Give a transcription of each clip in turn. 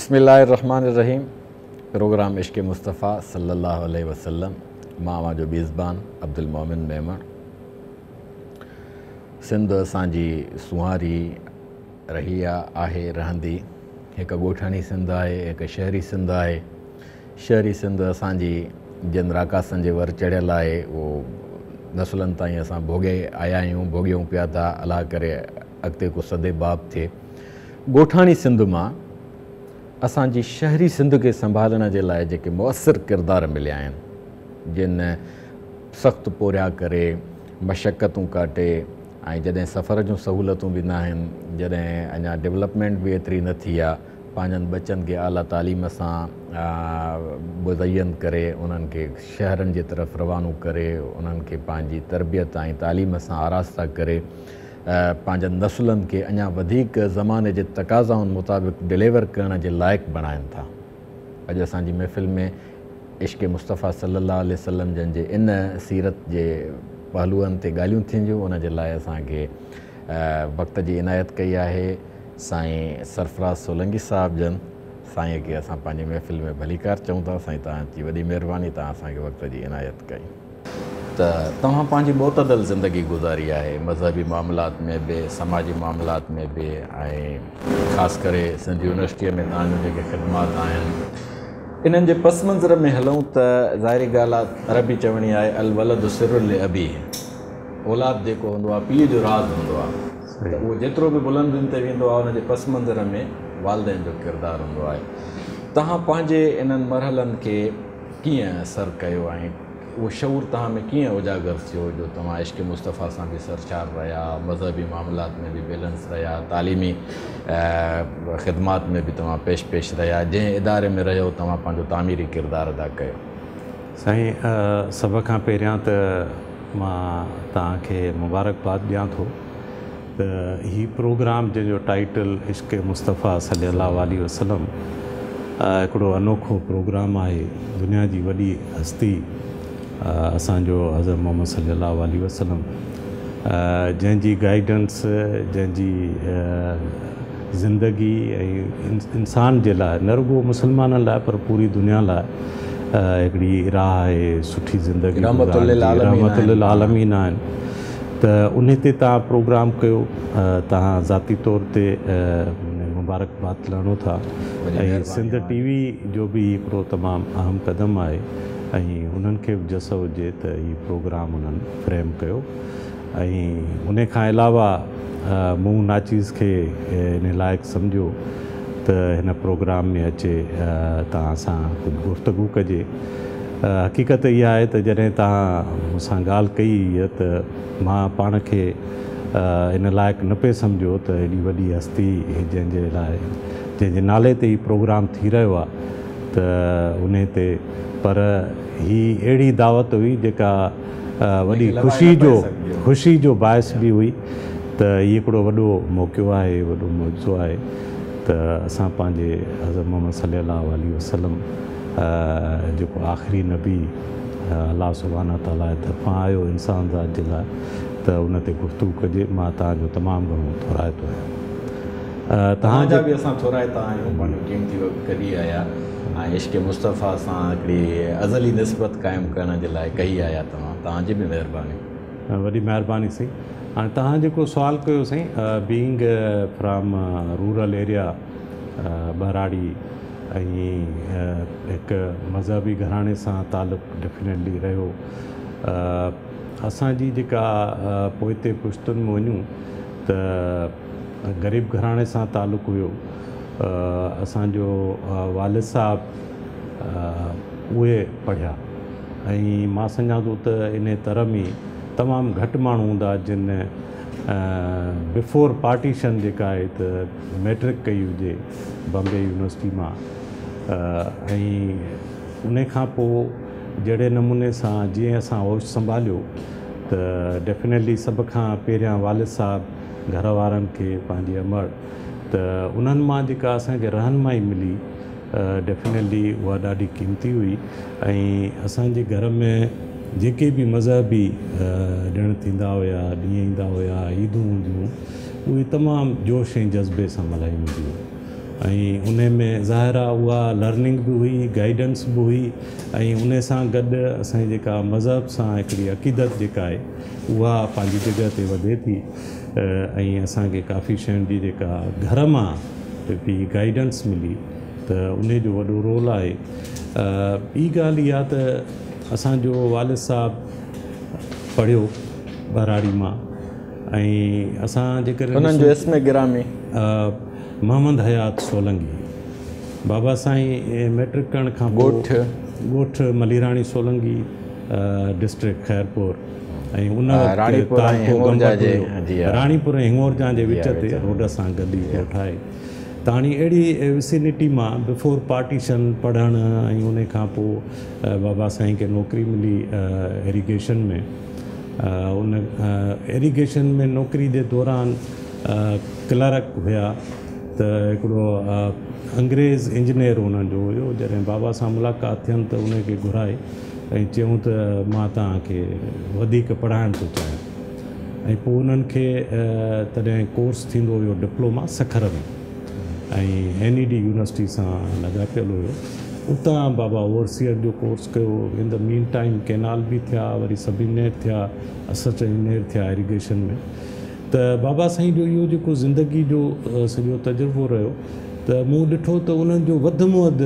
بسم الله الرحمٰن الرحيم پروگرام عشق مصطفيٰ صلي الله عليه وسلم مان اوهان جو ميزبان عبدالمومن ميمڻ. سنڌ اسان جي سونهاري رهي آ، آهي، رهندي. هڪ ڳوٺاڻي سنڌ آهي، هڪ شهري سنڌ آهي. شهري سنڌ اسان جي جن راڪاسن جي ور چڙهيل آهي، اهو نسلن تائين اسان ڀوڳي آيا آهيون، ڀوڳيون پيا ٿا، الله ڪري اڳتي ڪو سدي باب ٿئي. ڳوٺاڻي سنڌ مان اسان جي شهري سنڌ کي سنڀالڻ جي لاء جيڪي مؤثر ڪردار مليا آهن، جن سخت پورهيا ڪري، مشقتون ڪاٽي ۽ جڏهن سفر جون سهولتون به ناهن، جڏهن اڃا ڊولپمينٽ به ايتري نه ٿي آ، پنهنجن ٻچن کي اعليٰ تعليم سان مزين ڪري، انهن کي شهرن جي طرف روانو ڪري، انهن کي پنهنجي تربيت ۽ تعليم سان آراسته ڪري، پنهنجن نسلن کي اڃا وڌيڪ زماني جي تقاضائن مطابق ڊليور ڪرڻ جي لائق بڻائن ٿا. اڄ اسان جي محفل ۾ عشق مصطفيٰ صلي الله عليه وسلم جن جي ان سيرت جي پهلوئن تي ڳالهيون ٿينديون، ان جي لاء اسان کي وقت جي عنايت ڪئي آهي سائين سرفراز سولنگي صاحب جن. سائين کي اسان پنهنجي محفل ۾ ڀليڪار چئون ٿا. سائين توهان جي وڏي مهرباني توهان اسان کي وقت جي عنايت ڪئي. ته توهان پنهنجي معتدل زندگي گذاري آهي، مذهبي معاملات ۾ به، سماجي معاملات ۾ به ۽ خاص ڪري سنڌ يونيورسٽيء ۾ توهان جون جيڪي خدمات آهن، انهن جي پس منظر ۾ هلون ته ظاهري ڳالهه آهي، عربي چوڻي آهي الولد سر لابيه، اولاد جيڪو هوندو آهي پيء جو راز هوندو آهي ته اهو جيترو به بلندين تي ويندو آهي ان جي پس منظر ۾ والدين جو ڪردار هوندو آهي. توهان پنهنجي انهن مرحلن کي ڪيئن سر ڪيو ۽ اهو شعور توهان ۾ ڪيئن اجاگر ٿيو جو توهان عشق مصطفيٰ سان به سرشار رهيا، مذهبي معاملات ۾ به بيلنس رهيا، تعليمي خدمات ۾ به توهان پيش پيش رهيا، جنهن اداري ۾ رهيو توهان پنهنجو تعميري ڪردار ادا ڪيو. سائين سڀ کان پهريان ته مان توهان کي مبارڪباد ڏيان ٿو ته هي پروگرام جنهن جو ٽائيٽل عشق مصطفيٰ صلي الله عليه وسلم هڪڙو انوکو پروگرام آهي، دنيا جي وڏي هستي اسان جو حضرت محمد صلي الله عليه وسلم جنهن جي گائيڊنس جنهن جي زندگي ۽ انسان جي لاء نه رڳو مسلمانن لاء پر پوري دنيا لاء هڪڙي راهه آهي سٺي زندگي گذارڻ جي، رحمت للعالمين آهن. ته انهي تي توهان پروگرام ڪيو توهان ذاتي طور تي مبارڪباد لهڻو ٿا ۽ سنڌ ٽي وي جو به هي هڪڙو تمام اهم قدم آهي ۽ انهن کي به جس هجي ته هي پروگرام انهن فريم ڪيو ۽ انهي کان علاوه مون ناچيز کي انهي لائق سمجهيو ته هن پروگرام ۾ اچي توهان سان ڪجهه گفتگو ڪجي. حقيقت اها آهي ته جڏهن توهان مون سان ڳالهه ڪئي هئي ته مان پاڻ کي ان لائق نه پئي سمجهيو ته ايڏي وڏي هستي جنهن جي لاء جنهن جي نالي تي هي پروگرام ٿي رهيو آهي ته انهي تي پر هي اهڙي دعوت هئي جيڪا وڏي خوشي جو خوشي جو باعث به هئي ته هي هڪڙو وڏو موقعو آهي وڏو معجزو آهي ته اسان پنهنجي حضرت محمد صلي الله عليه وسلم جيڪو آخري نبي الله سبحانه تعاليٰ جي طرفان آيو انسان ذات جي لاء ته ان تي گفتگو ڪجي. مان توهان جو تمام گهڻو ٿورائتو آهيان. توهان جا به اسان ٿورائتا آهيون پنهنجو قيمتي وقت ڪڍي آيا ۽ عشق مصطفيٰ سان هڪڙي ازلي نسبت قائم ڪرڻ جي لاء ڪهي آيا توهان توهان جي به مهرباني. وڏي مهرباني سائين. هاڻي توهان جيڪو سوال ڪيو سائين بينگ فرام رورل ايريا ٻهراڙي ۽ هڪ مذهبي گهراڻي سان تعلق ڊيفينيٽلي رهيو. اسان جي جيڪا پوئتي پشتن ۾ وڃون ته غريب گهراڻي سان تعلق هيو. اسان جو والد صاحب اهي پڙهيا ۽ مان سمجهان ٿو ته انهي تر ۾ تمام گهٽ ماڻهو هوندا جن بفور پارٽيشن جيڪا آهي ته ميٽرڪ ڪئي هجي. بمبي يونيورسٽي مان ۽ انهي کان پوء جهڙي نموني سان جيئن اسان هوش سنڀاليو ته ڊيفينيٽلي سڀ کان پهريان والد صاحب گهر وارن کي پنهنجي امڙ ته انهن مان جيڪا اسان کي رهنمائي ملي ڊيفينيٽلي اها ڏاڍي قيمتي هئي ۽ اسان جي گهر ۾ جيڪي به مذهبي ڏڻ ٿيندا هيا ڏينهن ايندا هيا عيدون هونديون اهي تمام جوش ۽ جذبي سان ملهايون وينديون هيون. ۽ ان ۾ ظاهر آهي اها لرننگ به هئي، گائيڊنس به هئي ۽ ان سان گڏ اسان جي جيڪا مذهب سان هڪڙي عقيدت جيڪا آهي اها پنهنجي جڳهه تي وڌي ٿي ۽ اسان کي ڪافي شين جي جيڪا گهر مان به گائيڊنس ملي ته ان جو وڏو رول آهي. ٻي ڳالهه اها ته اسان جو والد صاحب پڙهيو ٻهراڙي مان ۽ اسان جيڪڏهن انهن جو اسم گرامي. محمد حيات سولنگي. بابا سائين مئٽرڪ ڪرڻ کان پوء ڳوٺ. ڳوٺ مليراڻي سولنگي ڊسٽرڪٽ خيرپور ۽ ان وقت راڻيپور ۽ تعلقو هڱورجا گمبٽ جي هيو. جي ها. راڻيپور ۽ هڱورجا جي جي وچ ها تي وچ ۾. روڊ سان گڏ ئي ڳوٺ آهي. ته هاڻي اهڙي وسينٽي مان بفور پارٽيشن پڙهڻ ۽ ان کان پوء بابا سائين کي نوڪري ملي ايريگيشن ۾. ان ايريگيشن ۾ نوڪري جي دوران ڪلارڪ هيا ته هڪڙو انگريز انجنيئر انهن جو هيو. جڏهن بابا سان ملاقات ٿين ته ان کي گهرائي ۽ چيائون ته مان توهان کي وڌيڪ پڙهائڻ ٿو چاهيان ۽ پوء انهن کي تڏهن ڪورس ٿيندو هيو diploma Sukkur ۾ ۽ N E D university سان لاڳاپيل هيو. اتان بابا اوورسيئر جو ڪورس ڪيو. In the mean time canal به ٿيا، وري سب انجنيئر ٿيا، اسسٽنٽ انجنيئر ٿيا ايريگيشن ۾. ته بابا سائين جو اهو جيڪو زندگي جو سڄو تجربو رهيو ته مون ڏٺو ته انهن جو وڌ ۾ وڌ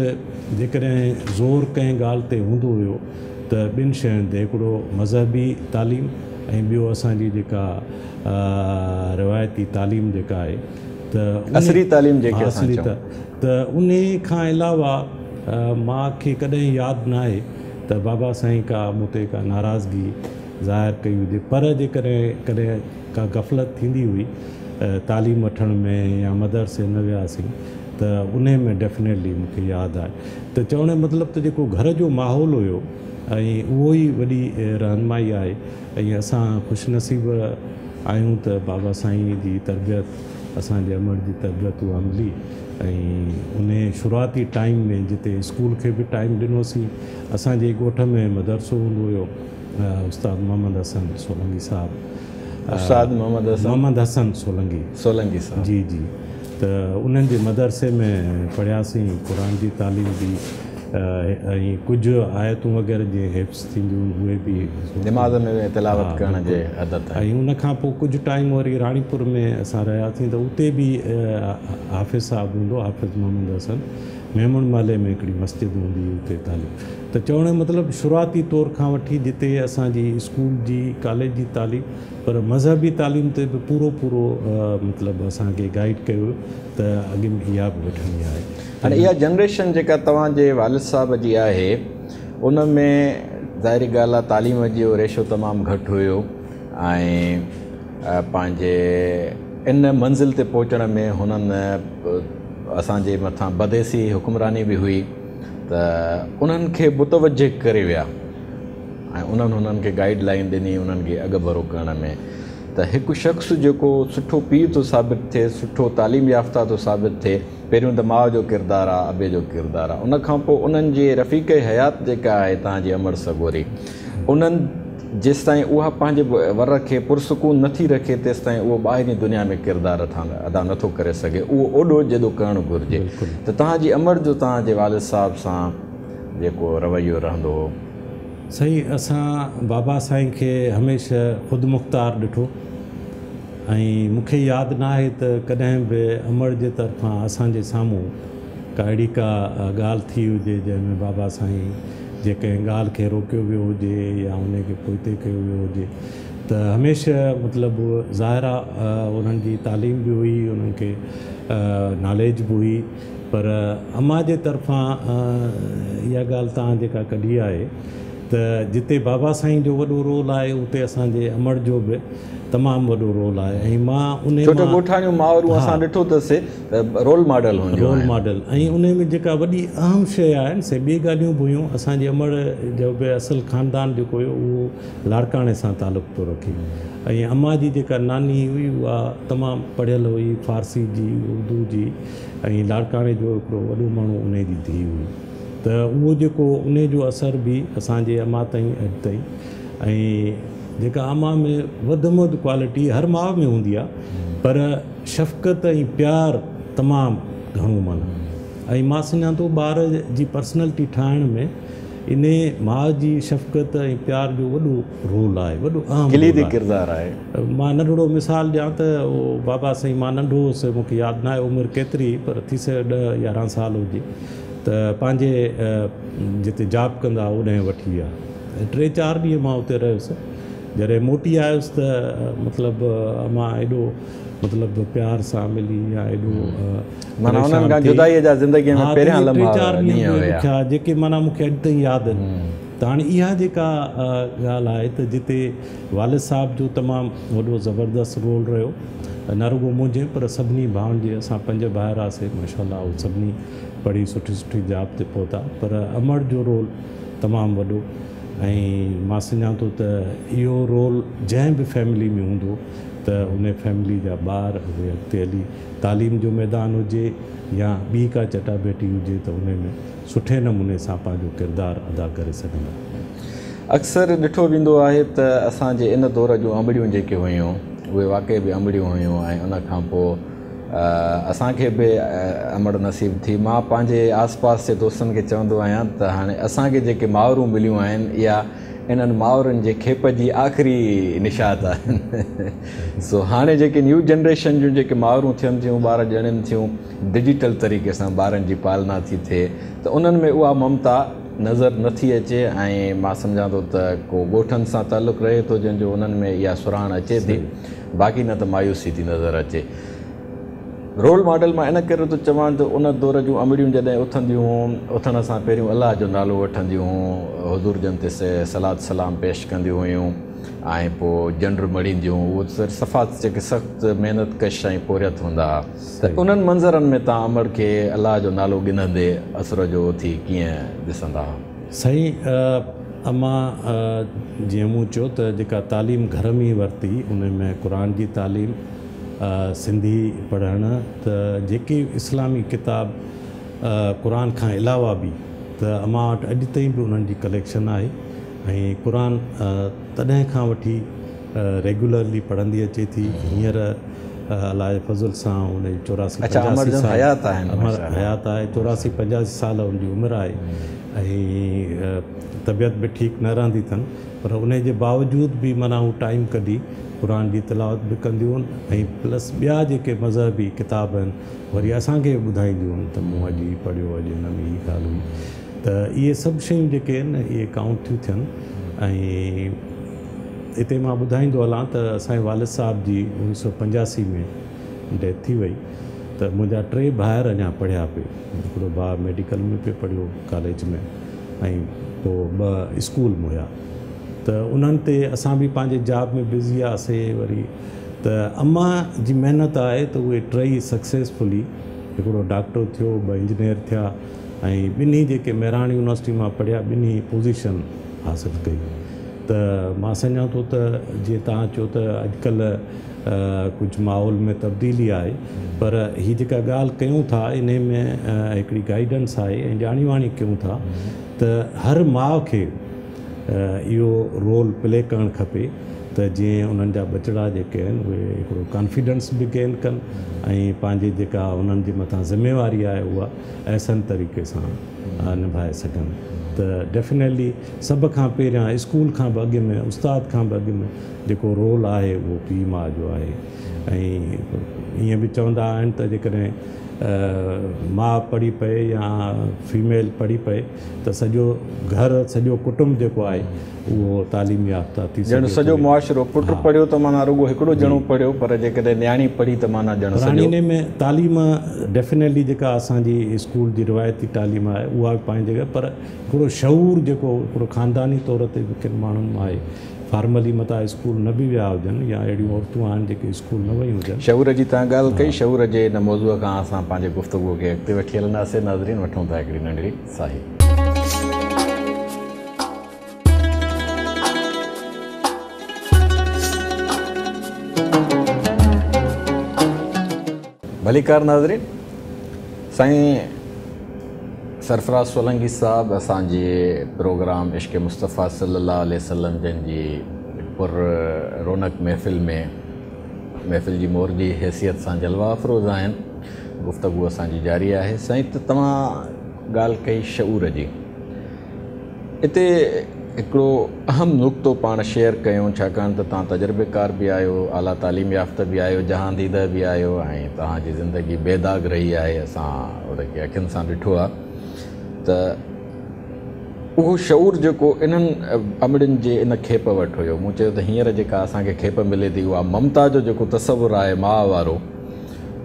جيڪڏهن زور ڪنهن ڳالهه تي هوندو هيو ته ٻن شين تي، هڪڙو مذهبي تعليم ۽ ٻيو اسان جي جيڪا روايتي تعليم جيڪا آهي ته عصري تعليم جيڪي اسان چئون. ته انهي کان علاوه مان کي ڪڏهن ياد ناهي ته بابا سائين ڪا مون تي ڪا ناراضگي ظاهر ڪئي هجي، پر جيڪڏهن ڪڏهن ڪا غفلت ٿيندي هئي تعليم وٺڻ ۾ يا مدرسي نه وياسين ته انهي ۾ ڊيفنيٽلي مون کي ياد آهي ته چوڻ جو مطلب ته جيڪو گهر جو ماحول هيو ۽ اهو ئي وڏي رهنمائي آهي ۽ اسان خوش نصيب آهيون ته بابا سائين جي تربيت اسان جي امڙ جي تربيت اها ملي ۽ انهي شروعاتي ٽائيم ۾ جتي اسڪول کي به ٽائيم ڏنوسين. اسان جي ڳوٺ ۾ مدرسو هوندو هيو استاد محمد حسن سولنگي صاحب. استاد محمد حسن. محمد حسن سولنگي. سولنگي صاحب. جي جي ته انهن جي مدرسي ۾ پڙهياسين قرآن جي تعليم به ۽ ڪجهه آيتون وغيره جيئن حفظ ٿينديون اهي به نماز ۾ تلاوت ڪرڻ جي حد تائين. ۽ ان کان پوء ڪجهه ٽائيم وري راڻيپور ۾ اسان رهياسين ته اتي به حافظ صاحب هوندو حافظ محمد حسن ميمڻ محلي ۾ هڪڙي مسجد هوندي هئي اتي تعليم ته چوڻ جو مطلب شروعاتي طور کان وٺي جتي اسان جي اسڪول جي ڪاليج جي تعليم پر مذهبي تعليم تي به پورو پورو مطلب اسان کي گائيڊ ڪيو ويو ته اڳ ۾ اها به وٺڻي آهي. هاڻي اها جنريشن جيڪا توهان جي والد صاحب جي آهي ان ۾ ظاهري ڳالهه آهي تعليم جو ريشو تمام گهٽ هيو ۽ پنهنجي ان منزل تي پهچڻ ۾ هنن اسان جي مٿان بديسي حڪمراني به هئي ته انهن کي متوجه ڪري ويا ۽ انهن هنن کي گائيڊ لائين ڏني انهن کي اڳ ڀرو ڪرڻ ۾ ته هڪ شخص جيڪو سٺو پيء ٿو ثابت ٿئي، سٺو تعليم يافته ٿو ثابت ٿئي، پهريون ته ماء جو ڪردار آ، ابي جو ڪردار آ، ان کان پوء انهن جي رفيق حيات جيڪا آهي توهان جي امڙ سڳوري، انهن جيستائين اها پنهنجي ور کي پرسڪون نٿي رکي تيستائين اهو ٻاهرين دنيا ۾ ڪردار ادا نٿو ڪري سگهي، اهو اوڏو جيڏو ڪرڻ گهرجي. ته توهان جي امڙ جو توهان جي والد صاحب سان جيڪو رويو رهندو هو. سائين اسان بابا سائين کي هميشه خودمختار ڏٺو ۽ مون کي ياد ناهي ته ڪڏهن به امڙ جي طرفان اسان جي سامهون ڪا اهڙي ڪا ڳالهه ٿي هجي جنهن ۾ بابا سائين جي ڪنهن ڳالهه کي روڪيو ويو هجي يا انهي کي پوئتي ڪيو ويو هجي ته هميشه مطلب ظاهر آ انهن جي تعليم به هئي انهن کي ناليج به هئي پر امان جي طرفان اها ڳالهه توهان جيڪا ڪڍي آهي ته جتي بابا سائين جو وڏو رول آهي اتي اسان جي امڙ جو به تمام وڏو رول آهي ۽ مان انهي ڇو ته ڳوٺاڻيون مائرون اسان ڏٺو ته سي رول ماڊل هونديون رول ماڊل ۽ انهي ۾ جيڪا وڏي اهم شيء آهي سي ٻي ڳالهيون به هيون. اسان جي امڙ جو به اصل خاندان جيڪو هيو اهو لاڙڪاڻي سان تعلق ٿو رکي ۽ امان جي جيڪا ناني هئي اها تمام پڙهيل هئي فارسي جي اردو جي ۽ لاڙڪاڻي جو هڪڙو وڏو ماڻهو انهي جي ڌيء هئي ته اهو جيڪو انهي جو اثر به اسان جي امان تائين اڄ تائين ۽ جيڪا امان ۾ وڌ ۾ وڌ ڪوالٽي هر ماء ۾ هوندي آهي پر شفقت ۽ پيار تمام گهڻو معنيٰ ۽ مان سمجهان ٿو ٻار جي پرسنلٽي ٺاهڻ ۾ انهي ماء جي شفقت ۽ پيار جو وڏو رول آهي، وڏو اهم رول ڪليدي آهي. ڪردار آهي. مان ننڍڙو مثال ڏيان ته اهو بابا سائين مان ننڍو هوس مون کي ياد ناهي عمر ڪيتري هئي پر ٿي سگهي 10 11 سال هجي ته پنهنجي جتي جاب ڪندا هئا اوڏانهن وٺي ويا ۽ 3 4 ڏينهن مان اتي رهيس. جڏهن موٽي آيس ته مطلب امان ايڏو مطلب پيار سان ملي يا ايڏو معنيٰ انهن کان جدائيء جا زندگيء ۾ پهريان لمحا ڏينهن هيا. جيڪي معنيٰ مون کي اڄ تائين ياد آهن. ته هاڻي اها جيڪا ڳالهه آهي ته جتي والد صاحب جو تمام وڏو زبردست رول رهيو، نه رڳو منهنجي پر سڀني ڀائن جي، اسان 5 ڀائر هئاسين ماشاء الله، اهي سڀني پڙهي سٺي سٺي جاب تي پهتا، پر امڙ جو رول تمام وڏو ۽ مان سمجهان ٿو ته اهو رول جنهن به فيملي ۾ هوندو ته ان فيملي جا ٻار اهي اڳتي هلي تعليم جو ميدان هجي يا ٻي ڪا چٽاڀيٽي هجي ته ان ۾ سٺي نموني سان پنهنجو ڪردار ادا ڪري سگهندا. اڪثر ڏٺو ويندو آهي ته اسان جي ان دور جون امڙيون جيڪي هيون اهي واقعي به امڙيون هيون ۽ ان کان پوء اسان کي به امڙ نصيب ٿي. مان پنهنجي آس پاس جي دوستن کي چوندو آهيان ته هاڻي اسان کي جيڪي مائرون مليون آهن اها انهن مائرن جي کيپ جي آخري نشات آهن. سو هاڻي جيڪي نيو جنريشن جون جيڪي مائرون ٿين ٿيون، ٻار ڄڻين ٿيون، ڊجيٽل طريقي سان ٻارن جي پالنا ٿي ٿئي ته انهن ۾ اها ممتا نظر نٿي اچي ۽ مان سمجهان ٿو ته ڪو ڳوٺن سان تعلق رهي ٿو جنهن جو انهن ۾ اها سرهاڻ اچي ٿي، باقي نه ته مايوسي ٿي نظر اچي. رول ماڊل مان ان ڪري ٿو چوان ته ان دور جون امڙيون جڏهن اٿنديون هون، اٿڻ سان پهريون الله جو نالو وٺنديون هون، حضور جن تي صلات سلام پيش ڪنديون هيون ۽ پوء جنڊ مڙينديون هون. اهي صفا جيڪي سخت محنت ڪش ۽ پورهيت هوندا ها. ته انهن منظرن ۾ توهان امڙ کي الله جو نالو ڳنهندي اسر جو اٿي ڪيئن ڏسندا ها؟ سائين امان جيئن مون چيو ته جيڪا تعليم گهر ۾ ورتي ان ۾ قرآن جي تعليم، سنڌي پڙهڻ ته جيڪي اسلامي ڪتاب قرآن کان علاوه به ته امان وٽ اڄ تائين به انهن جي ڪليڪشن آهي ۽ قرآن تڏهن کان وٺي ريگيولرلي پڙهندي اچي ٿي. هينئر الله جي فضل سان ان جي 84 85 سال حيات آهن، امر حيات آهي، 84 85 سال ان جي عمر آهي ۽ طبيعت به ٺيڪ نه رهندي اٿن، پر ان جي باوجود به معنيٰ هو ٽائيم ڪڍي قرآن جي تلاوت به ڪنديون آهن ۽ پلس ٻيا جيڪي مذهبي ڪتاب آهن وري اسان کي به ٻڌائينديون آهن ته مون اڄ هي پڙهيو، اڄ هن ۾ هي ڳالهه هئي. ته اهي سڀ شيون جيڪي آهن اهي ڪائونٽ ٿيون ٿين. ۽ هتي مان ٻڌائيندو هلان ته اسان جي والد صاحب جي 1985 ۾ ڊيٿ ٿي وئي ته منهنجا 3 ڀائر اڃا پڙهيا پئي. هڪڙو ڀاء ميڊيڪل ۾ پئي پڙهيو ڪاليج ۾ ۽ پوء 2 اسڪول ۾ هيا. ته انهن تي اسان به پنهنجي جاب ۾ بزي هئاسي. وري ته امان جي محنت آهي ته اهي ٽئي سڪسيسفلي، هڪڙو ڊاڪٽر ٿيو، 2 انجنيئر ٿيا ۽ ٻنهي جيڪي مهراڻ يونيورسٽي مان پڙهيا ٻنهي پوزيشن حاصل ڪئي. ته مان سمجهان ٿو ته جيئن توهان چيو ته اڄڪلهه ڪجهه ماحول ۾ تبديلي آهي، پر هي جيڪا ڳالهه ڪيون ٿا انهي ۾ هڪڙي گائيڊنس آهي ۽ ڄاڻي واڻي ڪيون ٿا ته هر ماء کي اهو رول پلي ڪرڻ کپي ته جيئن انهن جا ٻچڙا جيڪي آهن اهي هڪڙو ڪانفيڊنس به گين ڪن ۽ پنهنجي جيڪا انهن جي مٿان ذميواري آهي اها احسن طريقي سان نڀائي سگهن. ته ڊيفينيٽلي سڀ کان پهريان اسڪول کان به اڳ ۾ استاد کان به اڳ ۾ جيڪو رول آهي اهو پيء ماء جو آهي. ۽ ائين به چوندا آهن ته جيڪڏهن ماء پڙهي پئي يا فيميل پڙهي پئي ته سڄو گهر سڄو ڪٽنب جيڪو آهي اهو تعليم يافته ٿي ڄڻ سگهي سڄو ٿو. معاشرو، پٽ پڙهيو ته معنيٰ رڳو هڪڙو ڄڻو پڙهيو، پر جيڪڏهن نياڻي پڙهي ته معنيٰ ڄڻ پر هاڻي سڄو. انهي ۾ تعليم ڊيفينيٽلي جيڪا اسان جي اسڪول جي روايتي تعليم آهي اها به پنهنجي جڳهه، پر هڪڙو شعور جيڪو هڪڙو خانداني طور تي به ڪن ماڻهن مان آهي، فارملي متان اسڪول نه به ويا هجن يا اهڙيون عورتون آهن جيڪي اسڪول نه ويون هجن. شعور جي توهان ڳالهه ڪئي، شعور جي ان موضوع کان اسان پنهنجي گفتگو کي اڳتي وٺي هلنداسين. ناظرين وٺون ٿا هڪڙي ننڍڙي ساهي. ڀليڪار ناظرين، سائين سرفراز سولنگي صاحب اسان جي پروگرام عشق مصطفيٰ صلي الله عليه وسلم جن جي پر رونق محفل ۾ محفل جي مور جي حيثيت سان جلوه افروز آهن. گفتگو اسان جي جاري آهي. سائين ته توهان ڳالهه ڪئي شعور جي، اتي هڪڙو اهم نقطو پاڻ شيئر ڪيون، ڇاڪاڻ ته توهان تجربيڪار به آهيو، اعليٰ تعليم يافته به آهيو، جهان ديده به آهيو ۽ توهان جي زندگي بي داغ رهي آهي، اسان ان کي اکين سان ڏٺو آهي. ته اهو شعور جيڪو انهن امڙين جي ان کيپ وٽ هيو، مون چيو ته هينئر جيڪا اسان کي کيپ ملي ٿي اها ممتا جو جيڪو تصور آهي ماء وارو،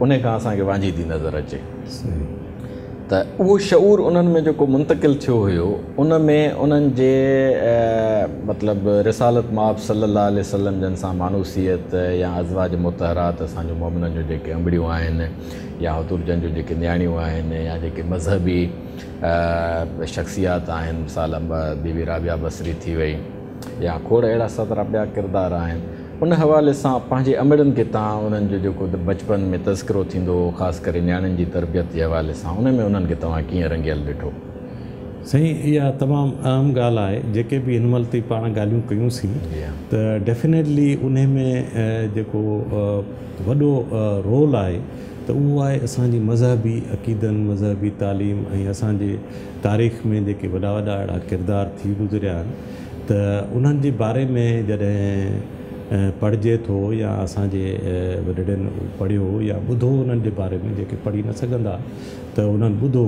ان کان اسان کي وانجهي ٿي نظر اچي. ته اهو شعور انهن ۾ جيڪو منتقل ٿيو هيو، ان ۾ انهن جي مطلب رسالت مآب صلي الله عليه وسلم جن سان مانوسيت يا ازواج مطهرات اسان جون مؤمنن جون جيڪي امڙيون آهن يا حضور جن جون جيڪي نياڻيون آهن يا جيڪي مذهبي شخصيات آهن، مثال بيبي رابعه بصري ٿي وئي يا کوڙ اهڙا سترا ٻيا ڪردار آهن، ان حوالي سان پنهنجي امڙين کي توهان انهن جو جيڪو بچپن ۾ تذڪرو ٿيندو هو، خاص ڪري نياڻين جي تربيت جي حوالي سان، ان ۾ انهن کي توهان ڪيئن رنگيل ڏٺو؟ سائين اها تمام اهم ڳالهه آهي، جيڪي به هن مهل تائين پاڻ ڳالهيون ڪيون سين ته ڊيفينيٽلي انهي ۾ جيڪو وڏو رول آهي ته اهو آهي اسان جي مذهبي عقيدن، مذهبي تعليم ۽ اسان جي تاريخ ۾ جيڪي وڏا وڏا اهڙا ڪردار ٿي گذريا آهن ته انهن جي باري ۾ جڏهن پڙهجي ٿو يا اسان جي وڏڙن پڙهيو يا ٻڌو انهن جي باري ۾ جيڪي پڙهي نه سگهندا ته انهن ٻڌو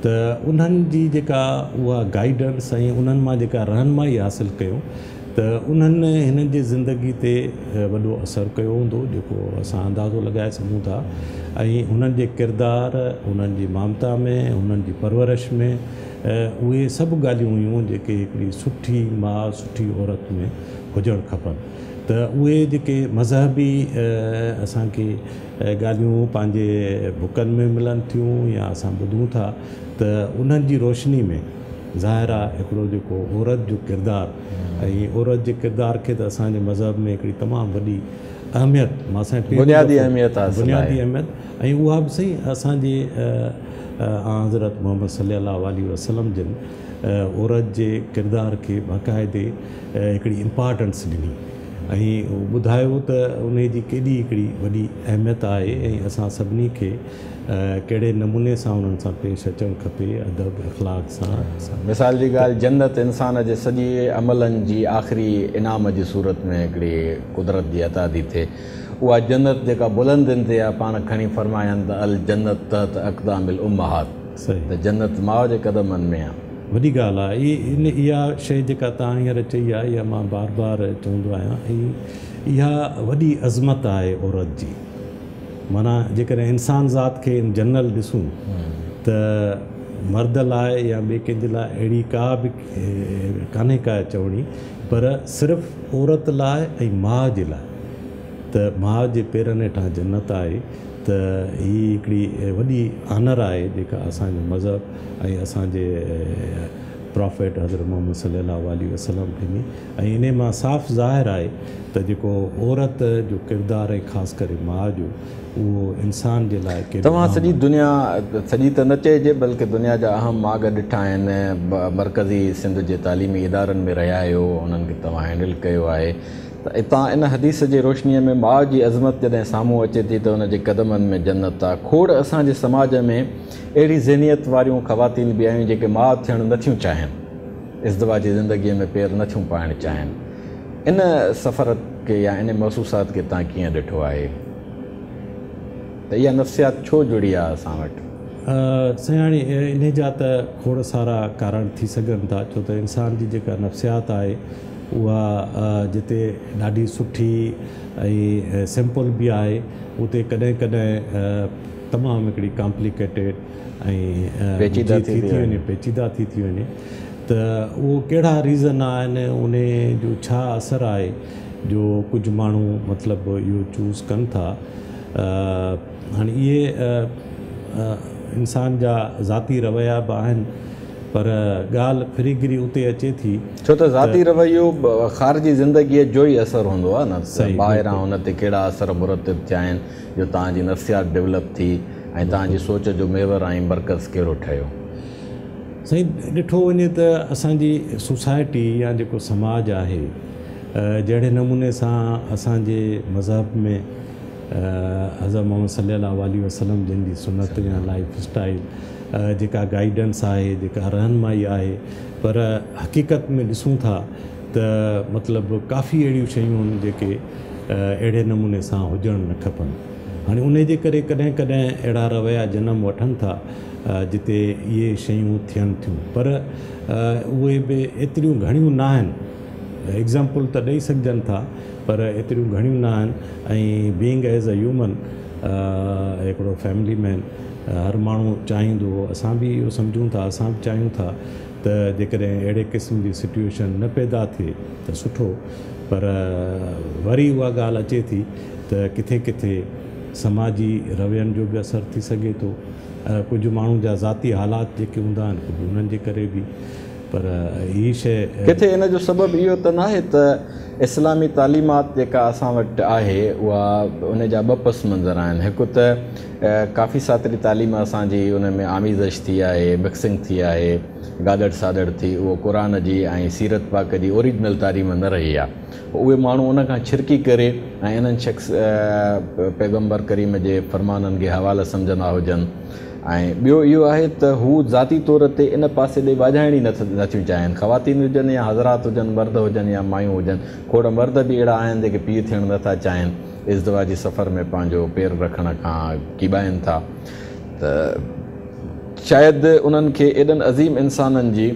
ته انهن جي جيڪا اها گائيڊنس ۽ انهن مان جيڪا رهنمائي حاصل ڪيون ته انهن هنن جي زندگي تي وڏو اثر ڪيو هوندو، جيڪو اسان اندازو لڳائي سگهون ٿا ۽ هنن جي ڪردار، هنن جي مامتا ۾، هنن جي پرورش ۾ اهي سڀ ڳالهيون هيون جيڪي هڪڙي سٺي ماء، سٺي عورت ۾ هجڻ کپن. ته اهي جيڪي مذهبي اسان کي ڳالهيون پنهنجي بڪن ۾ ملن ٿيون يا اسان ٻڌون ٿا ته انهن جي روشني ۾ ظاهر آهي هڪڙو جيڪو عورت جو ڪردار ۽ عورت جي ڪردار کي ته اسان جي مذهب ۾ هڪڙي تمام وڏي اهميت مان سائين بنيادي اهميت حاصل آهي. بنيادي اهميت ۽ اها به سائين اسان جي آنحضرت محمد صلي الله عليه وسلم جن عورت جي ڪردار کي باقاعدي هڪڙي امپارٽنس ڏني ۽ ٻڌايو ته انهي جي ڪيڏي هڪڙي وڏي اهميت آهي ۽ اسان سڀني کي ڪهڙي نموني سان انهن سان پيش اچڻ کپي، ادب اخلاق سان. مثال جي ڳالهه جنت انسان جي سڄي عملن جي آخري انعام جي صورت ۾ هڪڙي قدرت جي عطا ٿي ٿئي، اها جنت جيڪا بلندين تي آهي، پاڻ کڻي فرمائن ته الجنت تحت اقدام الامهات، ته جنت ماء جي قدمن ۾ آهي. وڏي ڳالهه آهي اها شيء جيڪا توهان هينئر چئي آهي، اها مان بار بار چوندو آهيان، اها وڏي عظمت آهي عورت جي. معنيٰ جيڪڏهن انسان ذات کي ان جنرل ڏسون ته مرد لاء يا ٻئي ڪنهن جي لاء اهڙي ڪا به ڪانهي ڪا چوڻي، پر صرف عورت لاء ۽ ماء جي لاء ته ماء جي پيرن هيٺان جنت آهي. ته هي هڪڙي وڏي آنر آهي جيڪا اسان جو مذهب ۽ اسان جي پرافيٽ حضرت محمد صلي الله عليه وسلم ڏني ۽ انهي مان صاف ظاهر آهي ته جيڪو عورت جو ڪردار ۽ خاص ڪري ماء جو اهو انسان جي لاء ڪيڏو توهان اهم سڄي آهي. دنيا، سڄي ته نه چئجي بلڪه دنيا جا اهم ماڳ ڏٺا آهن، مرڪزي سنڌ جي تعليمي ادارن ۾ رهيا آهيو، انهن کي توهان هينڊل ڪيو آهي ته اتان ان حديث جي روشنيء ۾ ماء جي عظمت جڏهن سامهون اچي ٿي ته ان جي قدمن ۾ جنت آ. کوڙ اسان جي سماج ۾ اهڙي ذهنيت واريون خواتين به آهيون جيڪي ماء ٿيڻ نه ٿيون چاهين، ازدواجي زندگيء ۾ پير نه ٿيون پائڻ چاهين. ان سفر کي يا ان محسوسات کي توهان ڪيئن ڏٺو آهي ته اها نفسيات ڇو جڙي آهي اسان وٽ؟ سائين هاڻي انهي جا ته کوڙ سارا ڪارڻ ٿي سگهن ٿا، ڇو ته انسان جي جيڪا نفسيات آهي اها جتي ڏاڍي سٺي ۽ سمپل به آهي اتي ڪڏهن ڪڏهن تمام هڪڙي ڪامپليڪيٽيڊ ۽ پيچيده ٿي ٿي وڃي، پيچيده ٿي ٿي وڃي. ته اهو ڪهڙا ريزن آهن، انهي جو ڇا اثر آهي جو ڪجهه ماڻهو مطلب اهو چوز ڪن ٿا. هاڻي اهي انسان جا ذاتي رويا به آهن، پر ڳالهه ڦري گهري اتي اچي ٿي. ڇو ته ذاتي رويو خارجي زندگيء جو ئي اثر هوندو آهي نه، ٻاهران ان تي ڪهڙا اثر مرتب ٿيا آهن جو توهان جي نفسيات ڊولپ ٿي ۽ توهان جي سوچ جو محور ۽ مرڪز ڪهڙو ٺهيو. سائين ڏٺو وڃي ته اسان جي سوسائٽي يا جيڪو سماج آهي، جهڙي نموني سان اسان جي مذهب ۾ حضرت محمد صلي الله عليه وسلم جن جي سنت يا لائف اسٽائل جيڪا گائيڊنس آهي، جيڪا رهنمائي آهي، پر حقيقت ۾ ڏسون ٿا ته مطلب ڪافي اهڙيون شيون آهن جيڪي اهڙي نموني سان هجڻ نه کپن. هاڻي ان جي ڪري ڪڏهن ڪڏهن اهڙا رويا جنم وٺن ٿا جتي اهي شيون ٿين ٿيون، پر اهي به ايتريون گهڻيون نه آهن. ايگزامپل ته ڏئي سگهجن ٿا پر ايتريون گهڻيون نه آهن. ۽ بينگ ايز ا هيومن هڪڙو فيملي مين هر ماڻهو چاهيندو، اسان به اهو سمجهون ٿا، اسان به چاهيون ٿا ته جيڪڏهن اهڙي قسم جي سچوئيشن نه پيدا ٿئي ته سٺو. پر وري اها ڳالهه اچي ٿي ته ڪٿي ڪٿي سماجي روين جو به اثر ٿي سگهي ٿو، ڪجهه ماڻهن جا ذاتي حالات جيڪي هوندا آهن ڪجهه انهن جي ڪري به. پر هي شيء ڪٿي ان جو سبب اهو ته ناهي ته اسلامي تعليمات جيڪا اسان وٽ آهي اها ان جا ٻه پس منظر آهن. هڪ ته ڪافي ساتري تعليم اسان جي ان ۾ آميزش ٿي آهي، مڪسنگ ٿي آهي، گاڏڙ ساڏڙ ٿي، اهو قرآن جي ۽ سيرت پاڪ جي اوريجنل تعليم نه رهي آهي. اهي ماڻهو ان کان ڇرڪي ڪري ۽ انهن شخص پيغمبر ڪريم جي فرمانن کي حواله سمجهندا هجن. ۽ ٻيو اهو آهي ته هو ذاتي طور تي ان پاسي ڏي واجهائڻ ئي نٿيون چاهين. خواتين هجن يا حضرات هجن، مرد هجن يا مايون هجن، کوڙ مرد به اهڙا آهن جيڪي پيء ٿيڻ نٿا چاهين، ازدواجي سفر ۾ پنهنجو پير رکڻ کان ڪيٻائن ٿا ته شايد انهن کي ايڏن عظيم انسانن جي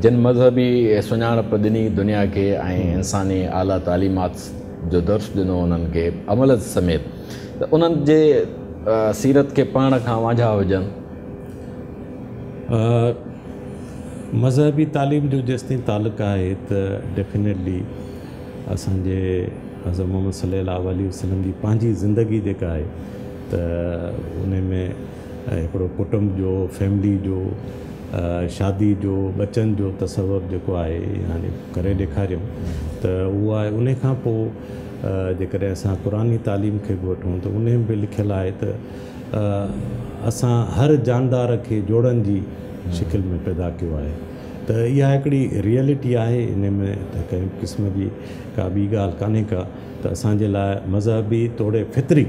جن مذهبي سڃاڻپ ڏني دنيا کي ۽ انساني اعليٰ تعليمات جو درس ڏنو انهن کي عمل سميت، ته انهن جي سيرت کي پڙهڻ کان وانجها هجن. مذهبي تعليم جو جيستائين تعلق آهي ته ڊيفينيٽلي اسان جي حضرت محمد صلي الله عليه وسلم جي پنهنجي زندگي جيڪا آهي ته ان ۾ هڪڙو ڪٽنب جو، فيملي جو، شادي جو، ٻچن جو تصور جيڪو آهي يعني ڪري ڏيکاريون ته اهو آهي. ان کان پوءِ جيڪڏهن اسان قرآني تعليم کي به وٺون ته ان ۾ به لکيل آهي ته اسان هر جاندار کي جوڙن جي شڪل ۾ پيدا ڪيو آهي. ته اها هڪڙي ريئلٽي آهي، ان ۾ ته ڪنهن به قسم جي ڪا ٻي ڳالهه ڪانهي ڪا. ته اسان جي لاءِ مذهبي توڙي فطري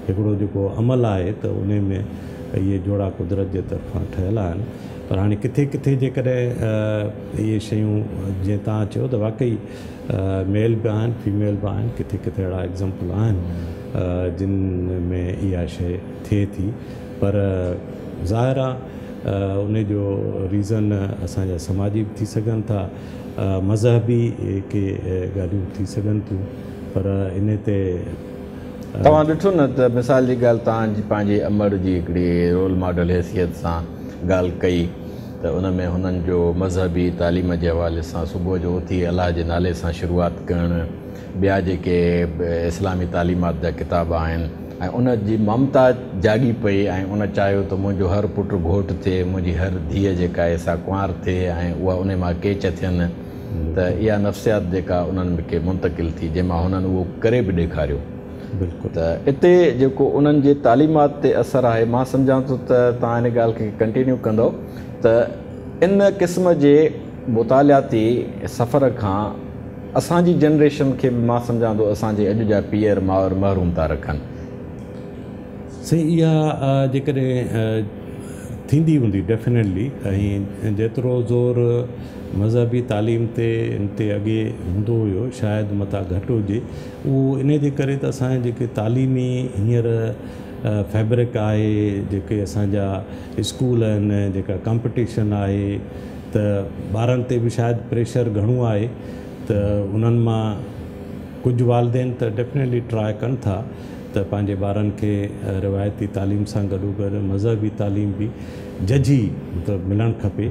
هڪڙو جيڪو عمل آهي ته ان ۾ اهي جوڙا قدرت جي طرفان ٺهيل آهن. پر هاڻي ڪٿي ڪٿي جيڪڏهن اهي شيون جيئن توهان چيو ته واقعي ميل به آهن فيميل به آهن، ڪٿي ڪٿي اهڙا ايگزامپل آهن جن ۾ اها شيءِ ٿئي ٿي. پر ظاهر آهي ان جو ريزن اسان جا سماجي به ٿي سگهن ٿا، مذهبي ڪي ڳالهيون ٿي سگهن ٿيون. پر ان تي توهان ڏٺو نه ته مثال جي ڳالهه توهان جي پنهنجي امڙ جي هڪڙي رول ماڊل حيثيت سان ڳالهه ڪئي ته ان ۾ هنن جو مذهبي تعليم جي حوالي سان صبح جو اٿي الله جي نالي سان شروعات ڪرڻ، ٻيا جيڪي اسلامي تعليمات جا ڪتاب آهن، ۽ ان جي ممتا جاڳي پئي ۽ ان چاهيو ته منهنجو هر پٽ گهوٽ ٿئي، منهنجي هر ڌيءَ جيڪا آهي سا ڪنوار ٿئي ۽ اها ان مان ڪيچ ٿين، ته اها نفسيات جيڪا انهن کي منتقل ٿي جنهن مان هنن اهو ڪري به ڏيکاريو. بلڪل. ته اتي جيڪو انهن جي تعليمات تي اثر آهي، مان سمجهان ٿو ته توهان ان ڳالهه کي ڪنٽينيو ڪندؤ ته ان قسم جي مطالعاتي سفر کان اسان جي جنريشن کي به مان سمجهان ٿو اسان جي اڄ جا پيئر مائر محروم ٿا رکن. سائين اها جيڪڏهن ٿيندي هوندي ڊيفينيٽلي، ۽ جيترو زور مذهبي تعليم تي ان تي اڳي هوندو هيو شايد متان گهٽ هجي، اهو ان جي ڪري ته اسان جي جيڪي تعليمي هينئر فيبرڪ آهي، جيڪي اسان جا اسڪول آهن، جيڪا ڪامپيٽيشن آهي، ته ٻارن تي به شايد پريشر گهڻو آهي ته انهن مان ڪجهه والدين ته ڊيفينيٽلي ٽرائي ڪن ٿا ته پنهنجي ٻارن کي روايتي تعليم سان گڏوگڏ مذهبي تعليم به ججهي مطلب ملڻ کپي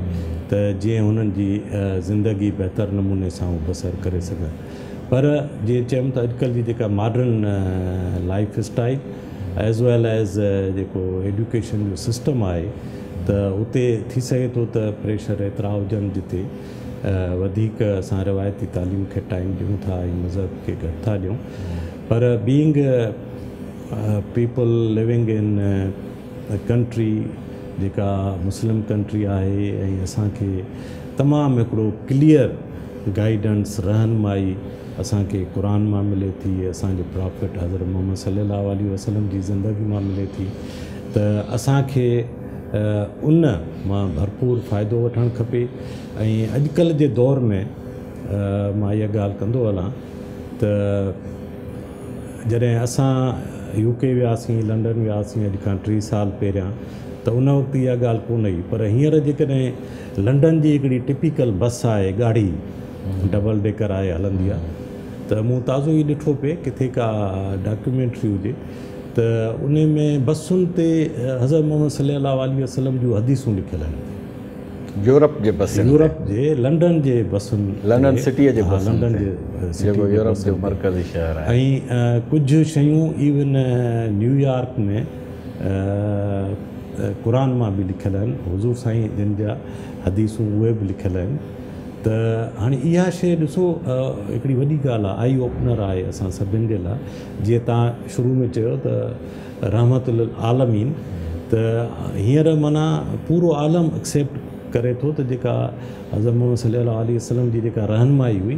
ته جيئن هنن جي زندگي بهتر نموني سان هو بسر ڪري سگهن. پر جيئن چيم ته اڄڪلهه جي جيڪا modern life style as well as جيڪو ايڊيوڪيشن جو سسٽم آهي ته اتي ٿي سگهي ٿو ته پريشر ايترا هجن جتي وڌيڪ اسان روايتي تعليم کي ٽائيم ڏيون ٿا ۽ مذهب کي گهٽ ٿا ڏيون. پر being people living in country جيڪا مسلم ڪنٽري آهي ۽ اسان کي تمام هڪڙو ڪليئر گائيڊنس، رهنمائي اسان کي قرآن مان ملي ٿي، اسان جي پرافيٽ حضرت محمد صلي الله عليه وسلم جي زندگي مان ملي ٿي ته اسان کي ان مان ڀرپور فائدو وٺڻ کپي. ۽ اڄڪلهه جي دور ۾ مان اها ڳالهه ڪندو هلان ته جڏهن اسان يو ڪي وياسين، لنڊن وياسين اڄ کان 30 سال پهريان، ته ان وقت اها ڳالهه ڪونه هئي، پر هينئر جيڪڏهن لنڊن جي هڪڙي ٽپيڪل بس آهي، ڳاڙهي ڊبل ڊيڪر آهي، هلندي آهي، ته مون تازو ئي ڏٺو پئي ڪٿي ڪا ڊاڪيومينٽري هجي ته ان ۾ بسن تي حضرت محمد صلي الله عليه وسلم جون حديثون لکيل آهن. يورپ جي بسن، يورپ جي لنڊن جي بسن، لنڊن سٽيء جي بسن، لنڊن جي جيڪو يورپ جو مرڪزي شهر آهي. ۽ ڪجهه شيون ايون نيويارڪ ۾ قرآن مان به لکيل آهن، حضور سائين جن جا حديثون اهي به لکيل آهن. ته هاڻي اها شيء ڏسو هڪڙي وڏي ڳالهه آهي، آئي اوپنر آهي اسان سڀني جي لاء. جيئن توهان شروع ۾ چيو ته رحمت للعالمين، ته هينئر معنيٰ پورو عالم ايڪسيپٽ ڪري ٿو ته جيڪا حضرت محمد صلي الله عليه وسلم جي جيڪا رهنمائي هئي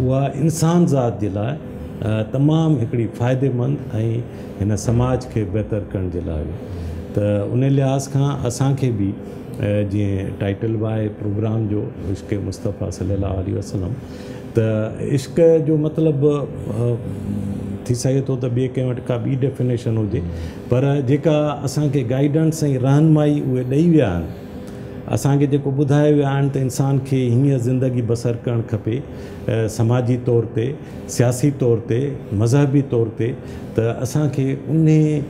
اها انسان ذات جي لاء تمام هڪڙي فائديمند ۽ هن سماج کي بهتر ڪرڻ جي لاء هئي. ته ان لحاظ کان اسان کي به جيئن ٽائيٽل به آهي پروگرام جو عشق مصطفيٰ صلي الله عليه وسلم، ته عشق جو مطلب ٿي سگهي ٿو ته ٻئي ڪنهن وٽ ڪا ٻي ڊيفينيشن هجي، پر جيڪا اسان کي گائيڊنس ۽ رهنمائي اهي ڏئي ويا آهن، اسان کي جيڪو ٻڌائي ويا آهن ته انسان کي هيئن زندگي بسر ڪرڻ کپي، سماجي طور تي، سياسي طور تي، مذهبي طور تي، ته اسان کي انهي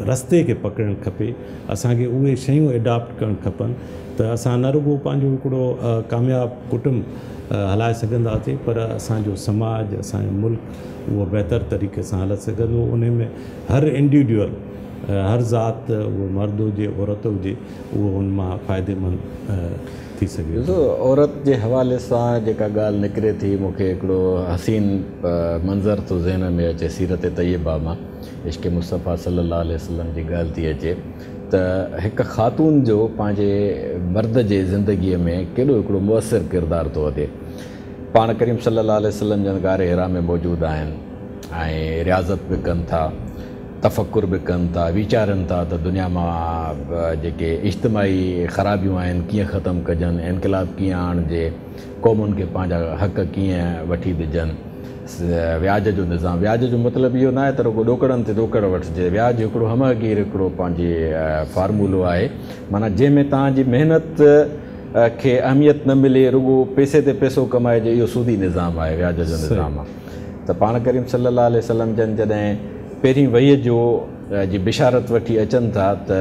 رستي کي پڪڙڻ کپي، اسان کي اهي شيون اڊاپٽ ڪرڻ کپن ته اسان نه رڳو پنهنجو هڪڙو ڪامياب ڪٽنب هلائي سگهنداسين، پر اسان جو سماج، اسان جو ملڪ اهو بهتر طريقي سان هلي سگهندو. انهي ۾ هر انڊيوڊيول، هر ذات، اهو مرد هجي عورت هجي، اهو ان مان فائديمند ٿي سگهي ٿو. ڏسو عورت جي حوالي سان جيڪا ڳالهه نڪري ٿي، مون کي هڪڙو حسين منظر ٿو ذهن ۾ اچي سيرت طيبه مان عشق مصطفيٰ صلي الله عليه وسلم جي ڳالهه ٿي اچي ته هڪ خاتون جو پنهنجي مرد جي زندگيء ۾ ڪيڏو هڪڙو مؤثر ڪردار ٿو اچي. پاڻ ڪريم صلي الله عليه وسلم جن غار حرا ۾ موجود آهن ۽ رياضت به ڪن ٿا، تفڪر به ڪن ٿا، ويچارن ٿا ته دنيا مان جيڪي اجتماعي خرابيون آهن ڪيئن ختم ڪجن، انقلاب ڪيئن آڻجي، قومن کي پنهنجا حق ڪيئن وٺي ڏجن. وياج جو نظام، وياج جو مطلب اهو ناهي ته رڳو ڏوڪڙن تي ڏوڪڙ وٺجي، وياج هڪڙو همهگير هڪڙو پنهنجي فارمولو آهي، معنيٰ جنهن ۾ توهان جي محنت کي اهميت نه ملي، رڳو پئسي تي پئسو ڪمائجي، اهو سودي نظام آهي، وياج جو نظام آهي. ته پاڻ ڪريم صلي الله عليه وسلم جن جڏهن پهرين وحي جو جي بشارت وٺي اچن ٿا ته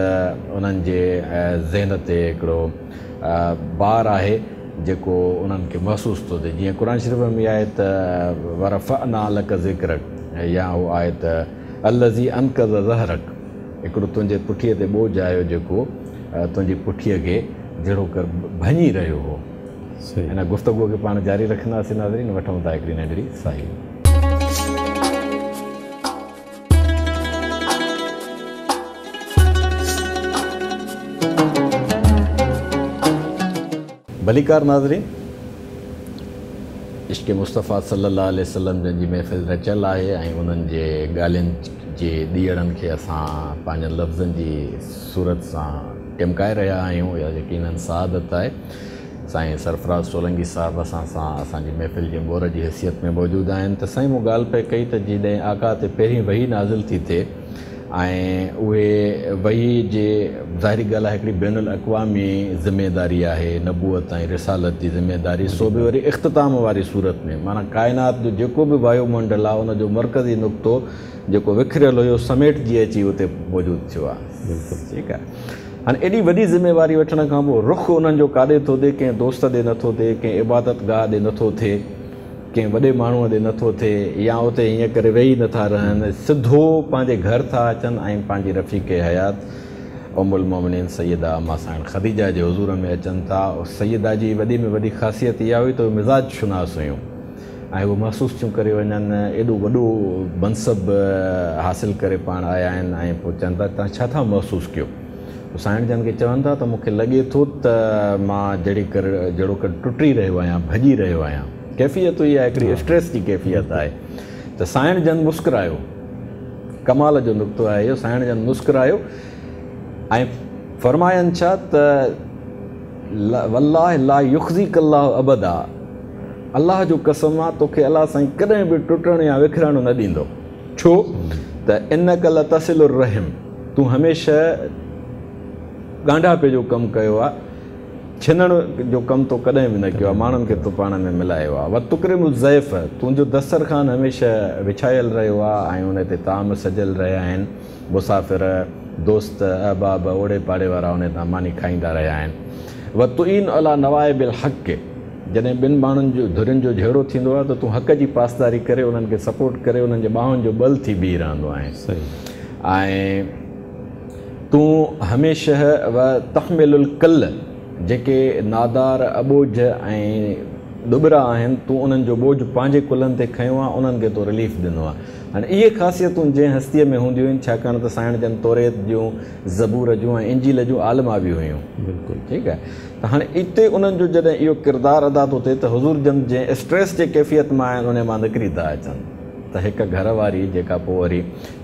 انهن جي ذهن تي هڪڙو بار آهي جيڪو انهن کي محسوس ٿو ٿئي، جيئن قرآن شريف ۾ آهي ته ورفعنا لڪ ذڪرڪ، يا اهو آهي ته الذي انقض ظهرڪ، هڪڙو تنهنجي پٺيء تي ٻوجهه آيو جيڪو تنهنجي پٺيء کي جهڙوڪر ڀڃي رهيو هو. هن گفتگوء کي پاڻ جاري رکنداسين. ناظرين، وٺون ٿا هڪڙي ننڍڙي ساهي. ڀليڪار ناظرين، عشق مصطفيٰ صلي الله عليه وسلم جن جي محفل رچيل آهي ۽ انهن جي ڳالهين جي ڏيئڙن کي اسان پنهنجن لفظن جي صورت سان ٽمڪائي رهيا آهيون. اها يقيناً سعادت آهي. سائين سرفراز سولنگي صاحب اسان سان اسان جي محفل جي مور جي حيثيت ۾ موجود آهن. ته سائين مون ڳالهه پئي ڪئي ته جڏهن آقا تي پهرين وحي نازل ٿي ٿئي ۽ اهي وحي جي ظاهري ڳالهه آهي هڪڙي بين الاقوامي ذميداري آهي، نبوت ۽ رسالت جي ذميداري، سو به وري اختتام واري صورت ۾، معنيٰ ڪائنات جو جيڪو به وايو منڊل آهي ان جو مرڪزي نقطو جيڪو وکريل هيو سميٽجي اچي اتي موجود ٿيو آهي. ٺيڪ آهي. هاڻي ايڏي وڏي ذميواري وٺڻ کان پوء رخ انهن جو ڪاڏي ٿو ڏي؟ ڪنهن دوست ڏي نٿو ٿئي، ڪنهن عبادت گاهه ڏي نٿو ٿئي، ڪنهن وڏي ماڻهوء ڏي نٿو ٿئي، يا اتي هيئن ڪري ويهي نٿا رهن، سڌو پنهنجي گهر ٿا اچن ۽ پنهنجي رفيق حيات ام المومنين سيده اما سائڻ خديجه جي حضور ۾ اچن ٿا. سيده جي وڏي ۾ وڏي خاصيت اها هئي ته اهي مزاج شناس هيون ۽ اهي محسوس ٿيون ڪري وڃن، ايڏو وڏو منصب حاصل ڪري پاڻ آيا آهن ۽ پوء چون ٿا توهان ڇا ٿا محسوس ڪيو؟ سائڻ جن کي چون ٿا ته مون کي لڳي ٿو ته مان جهڙي ڪر جهڙوڪر ٽٽي رهيو آهيان، ڀڄي رهيو آهيان. ڪيفيت اها هڪڙي اسٽريس جي ڪيفيت آهي. ته سائڻ جن مسڪرايو. ڪمال جو نقطو آهي اهو. سائڻ جن مسڪرايو ۽ فرمائن ڇا ته والله لا يخزيڪ الله ابدا، الله جو قسم آ توکي الله سائين ڪڏهن به ٽٽڻ يا وکرڻ نه ڏيندو. ڇو ته انڪ لتصل الرحم، تون هميشه ڳانڍاپي جو ڪم ڪيو آ، ڇنڻ جو ڪم تو ڪڏهن به نه ڪيو آ، ماڻهن کي تو پاڻ ۾ ملايو آ. وتڪرم الضيف، تنهنجو دسترخوان هميشه وڇايل رهيو آ ۽ ان تي طعام سجيل رهيا آهن، مسافر، دوست، احباب، اوڙي پاڙي وارا ان تان ماني کائيندا رهيا آهن. وتعين علي نوائب الحق، جڏهن ٻن ماڻهن جو ڌرين جو جهيڙو ٿيندو آهي ته تون حق جي پاسداري ڪري انهن کي سپورٽ ڪري انهن جي ٻانهن جو ٻل ٿي بيهي رهندو آهين ۽ تون هميشه وتحمل الڪل، جيڪي نادار، اٻوجهه ۽ ڏٻرا آهن تون انهن جو ٻوجهه پنهنجي ڪلهن تي کنيو آهي، انهن کي تو رليف ڏنو آهي. هاڻي اهي خاصيتون جنهن هستيء ۾ هونديون آهن، ڇاڪاڻ ته سائڻ جن توريت جون، زبور جون ۽ انجيل جون عالما به هيون. بلڪل. ٺيڪ آهي ته هاڻي اتي انهن جو جڏهن اهو ڪردار ادا ٿو ٿئي ته حضور جن جنهن اسٽريس جي ڪيفيت مان آهن انهي مان نڪري ٿا اچن ته هڪ گهر واري جيڪا پوء وري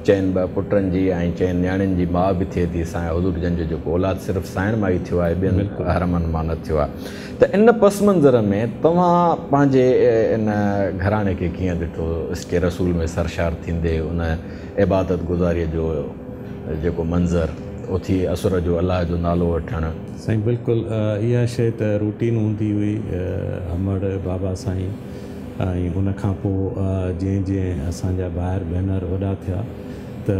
چئن ٻه پٽن جي ۽ چئن نياڻين جي ماء به ٿئي ٿي، سائين حضور جن جو جيڪو اولاد صرف سائڻ مان ئي ٿيو آهي ٻين حرمن مان نه ٿيو آهي ته ان پس منظر ۾ توهان پنهنجي ان گهراڻي کي ڪيئن ڏٺو عشق رسول ۾ سرشار ٿيندي ان عبادت گذاريء جو جيڪو منظر اٿي اسر جو الله جو نالو وٺڻ. سائين بلڪل اها شيء ته روٽين هوندي هئي امڙ بابا سائين ۽ ان کان پوء جئين جئين اسان جا ڀائر ڀينر وڏا ٿيا ته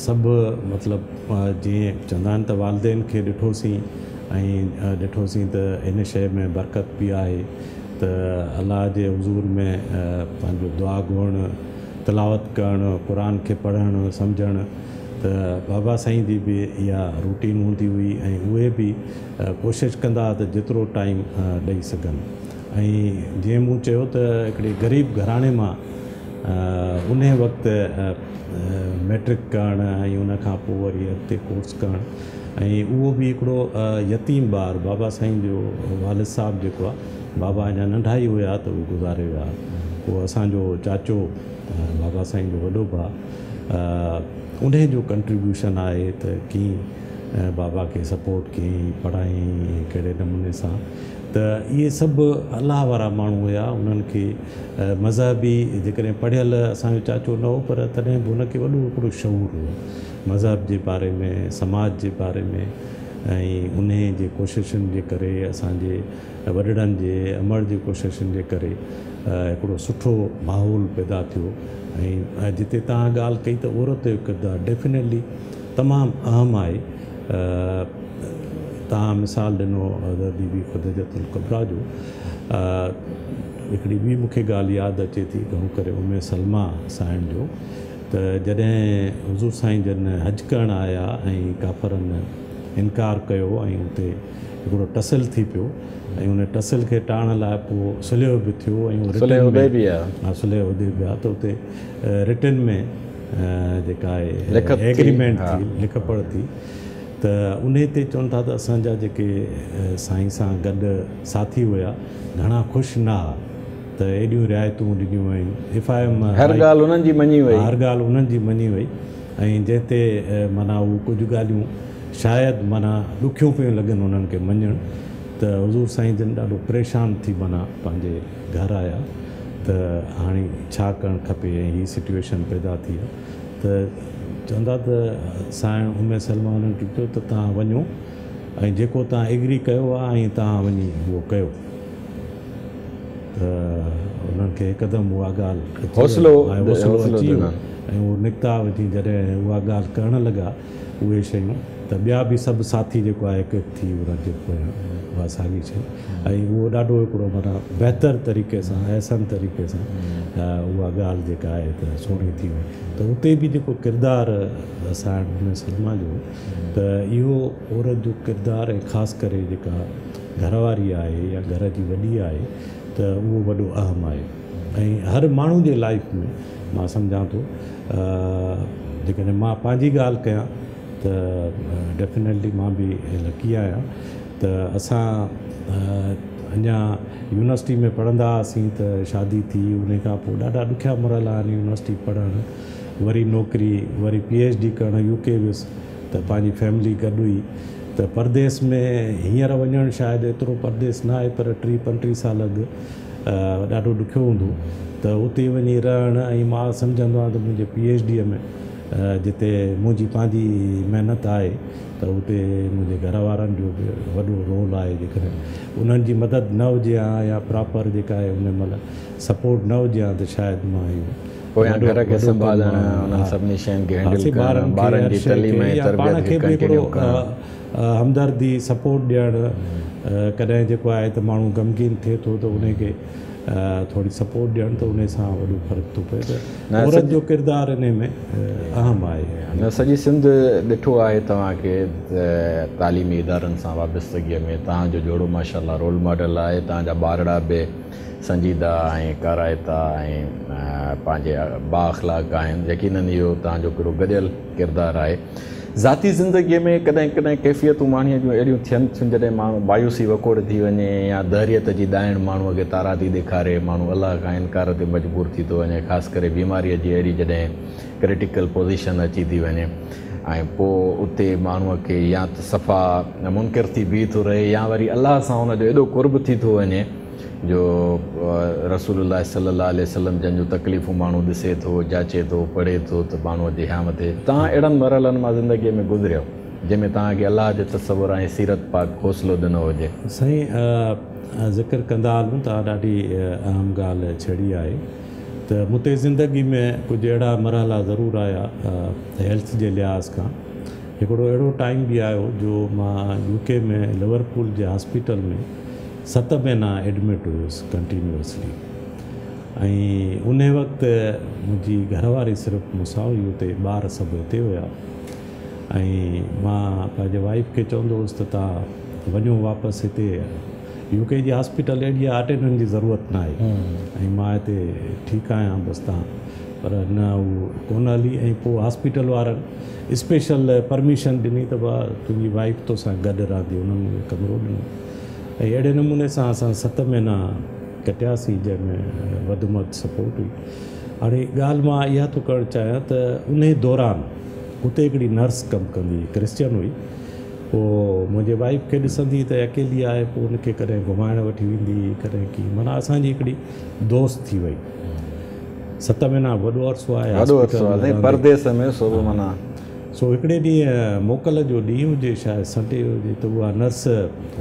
سڀ مطلب جئين چوندا آهن ته والدين کي ڏٺوسين ۽ ڏٺوسين ته ان شيء ۾ برڪت به آهي ته الله جي حضور ۾ پنهنجو دعا گهرڻ، تلاوت ڪرڻ، قرآن کي پڙهڻ سمجهڻ ته بابا سائين جي به اها روٽين هوندي هئي ۽ اهي به ڪوشش ڪندا هئا ته جيترو ٽائيم ڏئي سگهن ۽ جيئن مون چيو ته هڪڙي غريب گهراڻي مان انهي وقت مئٽرڪ ڪرڻ ۽ ان کان پوء وري اڳتي ڪورس ڪرڻ ۽ اهو به هڪڙو يتيم ٻار بابا سائين جو والد صاحب جيڪو آهي بابا اڃا ننڍا ئي هيا ته هو گذاري ويا. پوء اسان جو چاچو بابا سائين جو وڏو ڀاء انهي جو ڪنٽريبيوشن آهي ته ڪيئن بابا کي سپورٽ ڪيائين پڙهايائين ۽ ڪهڙي نموني سان ته اهي سڀ الله وارا ماڻهو هيا انهن کي مذهبي جيڪڏهن پڙهيل اسان جو چاچو نه هو پر تڏهن به هن کي وڏو هڪڙو شعور هو مذهب جي باري ۾ سماج جي باري ۾ ۽ انهي جي ڪوششن جي ڪري اسان جي وڏڙن جي امڙ جي ڪوششن جي ڪري هڪڙو سٺو ماحول پيدا ٿيو ۽ جتي توهان ڳالهه ڪئي ته عورت جو ڪردار ڊيفينيٽلي تمام اهم آهي. توهان مثال ڏنو حضرت بي بي خديجة الڪبريٰ جو. هڪڙي ٻي مون کي ڳالهه ياد اچي ٿي گهڻو ڪري ام سلمه سائڻ جو ته جڏهن حضور سائين جن حج ڪرڻ آيا ۽ ڪافرن انڪار ڪيو ۽ اتي هڪڙو ٽسل ٿي پيو ۽ ان ٽسل کي ٽارڻ لاء پوء صلح به ٿيو ۽ صلح حديبيه. ها صلح حديبيه ته اتي رٽن ۾ جيڪا آهي ايگريمينٽ ٿي لک پڙهه ٿي ته انهي تي چون ٿا ته اسان جا جيڪي سائين سان گڏ ساٿي هيا گهڻا خوش نه ها ته ايڏيون رعايتون ڏنيون ويون if I M هر ڳالهه انهن جي مڃي وئي. هر ڳالهه انهن جي مڃي وئي ۽ جنهن تي معنيٰ هو ڪجهه ڳالهيون شايد معنيٰ ڏکيون پيون لڳن انهن کي مڃڻ ته حضور سائين جن ڏاڍو پريشان ٿي معنيٰ پنهنجي گهر آيا ته هاڻي ڇا ڪرڻ کپي ۽ هي سچوئيشن پيدا ٿي آ ته چوندا ته سائڻ ام سلمه انهن کي چيو ته توهان وڃو ۽ جيڪو توهان ايگري ڪيو آ ۽ توهان وڃي اهو ڪيو ته انهن کي هڪدم اها ڳالهه اچي وئي ۽ حوصلو اچي ويو ۽ اهو نڪتا وڃي جڏهن اها ڳالهه ڪرڻ لڳا اهي شيون ته ٻيا به سڀ ساٿي جيڪو آهي هڪ هڪ ٿي انهن جي پويان اها ساڳي شيء ۽ اهو ڏاڍو هڪڙو معنيٰ بهتر طريقي سان احسن طريقي سان اها ڳالهه جيڪا آهي ته سهڻي ٿي وئي ته اتي به جيڪو ڪردار سائڻ ام سلمه جو ته اهو عورت جو ڪردار ۽ خاص ڪري جيڪا گهر واري آهي يا گهر جي وڏي آهي ته اهو وڏو اهم آهي ۽ هر ماڻهو جي لائيف ۾ مان سمجهان ٿو جيڪڏهن مان پنهنجي ڳالهه ڪيان ته ته ڊيفينيٽلي مان به لڪي آهيان ته اسان اڃا يونيورسٽي ۾ پڙهندا هئاسين ته شادي ٿي، ان کان پوءِ ڏاڍا ڏکيا مرحلا آهن، يونيورسٽي پڙهڻ، وري نوڪري، وري پي ايڇ ڊي ڪرڻ، يو ڪي ويس ته پنهنجي فيملي گڏ هئي. ته پرديس ۾ هينئر وڃڻ شايد ايترو پرديس نه آهي، پر 30-35 سال اڳ ڏاڍو ڏکيو هوندو ته اتي وڃي رهڻ. ۽ مان سمجهندو آهيان ته منهنجي پي ايڇ ڊيءَ ۾ جتي منهنجي پنهنجي محنت آهي ته اتي منهنجي گهر وارن جو به وڏو رول آهي. جيڪڏهن انهن جي مدد نه هجي ها يا پراپر جيڪا آهي ان مهل سپورٽ نه هجي ها ته شايد مان اهو پويان گهر کي سنڀالڻ، انهن سڀني شين کي هينڊل ڪرڻ، ٻارن جي تعليم ۽ تربيت کي ڪنٽينيو ڪرڻ، همدردي سپورٽ ڏيڻ، ڪڏهن جيڪو آهي ته ماڻهو غمگين ٿئي ٿو ته ان کي ٿوري سپورٽ ڏيڻ، ته ان سان وڏو فرق ٿو پئي. ته عورت جو ڪردار ان ۾ اهم آهي. نه سڄي سنڌ ڏٺو آهي توهان کي تعليمي ادارن سان وابستگيءَ ۾ توهان جو جوڙو ماشاءَ رول ماڊل آهي. توهان جا ٻارڙا به سنجيده ۽ ڪارائتا ۽ پنهنجي با اخلاق آهن. يقينن اهو توهان جو هڪڙو گڏيل ڪردار آهي. ذاتي زندگيءَ ۾ ڪڏهن ڪڏهن ڪيفيتون ماڻهوءَ جون اهڙيون ٿين ٿيون جڏهن ماڻهو مايوسي وڪوڙ ٿي وڃي يا دهريت جي ڏائڻ ماڻهوءَ کي تارا ٿي ڏيکاري، ماڻهو الله کان انڪار تي مجبور ٿي ٿو وڃي، خاص ڪري بيماريءَ جي اهڙي جڏهن ڪرٽيڪل پوزيشن اچي ٿي وڃي ۽ پوءِ اتي ماڻهوءَ کي يا ته صفا منڪر ٿي بيهه ٿو رهي يا وري الله سان هن جو ايڏو قرب ٿي ٿو وڃي جو رسول الله صلي الله عليه وسلم جن جون تڪليفون ماڻهو ڏسي ٿو، جاچي ٿو، پڙهي ٿو ته ماڻهوءَ جي هيام تي. توهان اهڙن مرحلن مان زندگيءَ ۾ گذريو جنهن ۾ توهان کي الله جو تصور ۽ سيرت پاڪ حوصلو ڏنو هجي؟ سائين ذڪر ڪندا هلون، توهان ڏاڍي اهم ڳالهه ڇيڙي آهي. ته مون تي زندگي ۾ ڪجهه اهڙا مرحلا ضرور آيا هيلٿ جي لحاظ کان. هڪڙو اهڙو ٽائيم به آيو جو مان يو ڪي ۾ لورپول جي هاسپيٽل ۾ 7 مهينا ايڊمٽ هيس ڪنٽينيوئسلي. ۽ ان وقت منهنجي گهرواري صرف مون سان هئي، اتي ٻار سڀ هتي هئا. ۽ مان پنهنجي وائيف کي چوندو هئس ته توهان وڃو واپس هتي، يو ڪي جي هاسپيٽل اهڙي آهي اٽينڊنٽ جي ضرورت نه آهي ۽ مان هتي ٺيڪ آهيان بس توهان، پر نه اهو ڪونه هلي. ۽ پوءِ هاسپيٽل وارن اسپيشل پرميشن ڏني ته ڀاءُ تنهنجي وائيف تو سان گڏ رهندي، هنن مون کي ڪمرو ڏنو. ۽ اهڙي نموني سان اسان 7 مهينا ڪٽياسين جنهن ۾ وڌ ۾ وڌ سپورٽ هئي. هاڻي ڳالهه مان اها ٿو ڪرڻ چاهيان ته ان دوران اتي هڪڙي نرس ڪم ڪندي هئي، ڪرسچن هئي. پوءِ منهنجي وائيف کي ڏسندي ته اڪيلي آهي، پوءِ هن کي ڪڏهن گهمائڻ وٺي ويندي هئي، ڪڏهن ڪيئن، معنيٰ اسان جي هڪڙي دوست ٿي وئي. 7 مهينا وڏو عرصو آهي، وڏو عرصو آهي پرديس ۾ سو به معنيٰ. سو هڪڙي ڏينهن موڪل جو ڏينهن هجي، شايد سنڊي هجي، ته اها نرس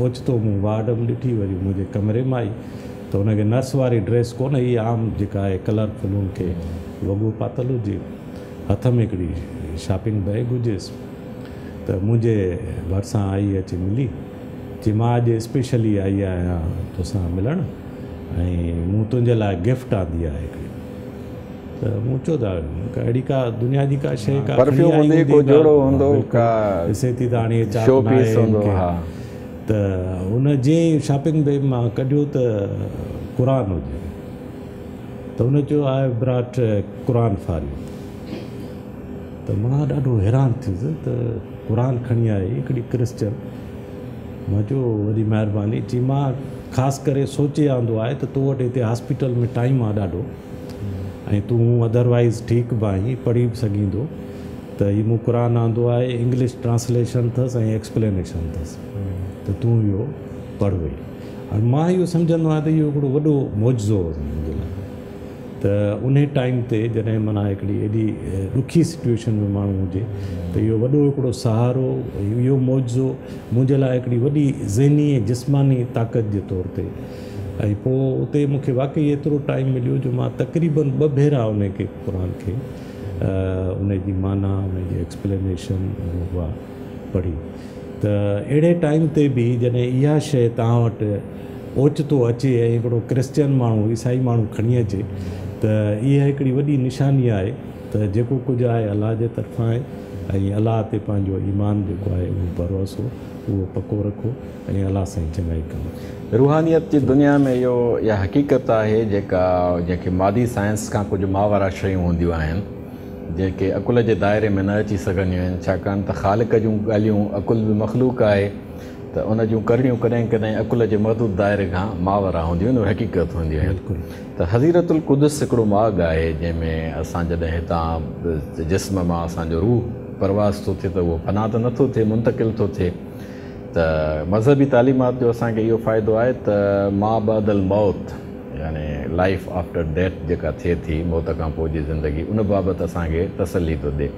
اوچتو مون وارڊ ۾ ڏٺي، وري منهنجي ڪمري مان آئي ته هن کي نرس واري ڊريس ڪونه هئي، عام جيڪا آهي ڪلرفل هن کي وڳو پاتل هجي، هٿ ۾ هڪڙي شاپنگ بيگ هجيس. ته منهنجي ڀرسان آئي اچي ملي، چئي مان اڄ اسپيشلي آئي آهيان توسان ملڻ ۽ مون تنهنجي لاءِ گفٽ آندي آهي هڪڙي. ته مون چيو ته اهڙي ڪا دنيا جي ڪا شيءِ ڪا پرفيوم هوندي، ڪو جوڙو هوندو، ڪا ڏسي ٿي ته هاڻي شو پيس هوندو. ها، ته هن جيئن شاپنگ بيگ مان ڪڍيو ته قر هجي. ته هن چيو I brought Quran for you. ته مان ڏاڍو حيران ٿيس ته قر کڻي آئي هڪڙي ڪرسچن. مان چيو وڏي مهرباني. چئي مان خاص ڪري سوچي آندو آهي ته تو وٽ هتي هاسپيٽل ۾ ٽائيم آهي ڏاڍو ۽ تون ادروائيز ٺيڪ به آهين، پڙهي به سگهيندو، ته هيءُ مون قر آندو آهي، انگلش ٽرانسليشن اٿس ۽ ايڪسپلينيشن اٿس، ته تون اهو پڙهه وئي. هاڻي مان اهو سمجهندو آهيان ته اهو هڪڙو وڏو معجزو هو منهنجي لاءِ. ته ان ٽائيم تي جڏهن معنيٰ هڪڙي ايڏي ڏکي سچوئيشن ۾ ماڻهو هجي ته اهو وڏو هڪڙو سهارو، اهو معجزو منهنجي لاءِ هڪڙي وڏي ذهني ۽ جسماني طاقت جي طور تي. ۽ پوءِ اتي مون کي واقعي ايترو ٽائيم مليو جو مان تقريبن 2 ڀيرا ان کي قر کي ان جي معنيٰ، ان جي ايڪسپلينيشن اها پڙهي. ته اهڙي ٽائيم تي به جڏهن اها شيءِ توهان وٽ اوچتو اچي ۽ هڪڙو ڪرسچن ماڻهو، عيسائي ماڻهو کڻي اچي، ته اها هڪڙي وڏي نشاني آهي ته جيڪو ڪجهه آهي الله جي طرفان آهي ۽ الله تي پنهنجو ايمان جيڪو آهي اهو ڀروسو اهو پڪو رکو ۽ الله سائين چڱائي ڪندو. روحانيت جي دنيا ۾ اهو اها حقيقت آهي جيڪا جنهن کي مادي سائنس کان ڪجهه ماورا شيون هونديون آهن، جيڪي عقل جي دائري ۾ نه اچي سگهنديون آهن، ڇاڪاڻ ته خالق جون ڳالهيون عقل به مخلوق آهي ته ان جون ڪرڻيون ڪڏهن ڪڏهن عقل جي محدود دائري کان ماورا هونديون آهن، اهي حقيقت هونديون آهن. ته حظيرة القدس هڪڙو ماڳ آهي جنهن ۾ اسان جڏهن هتان جسم مان اسان جو روح پرواز ٿو ٿئي ته اهو فنا ته نٿو ٿئي، منتقل ٿو ٿئي. ته مذهبي تعليمات جو اسان کي اهو فائدو آهي ته ما بعد الموت يعني لائيف آفٽر ڊيٿ جيڪا ٿئي ٿي، موت کان پوء جي زندگي، ان بابت اسان کي تسلي ٿو ڏئي.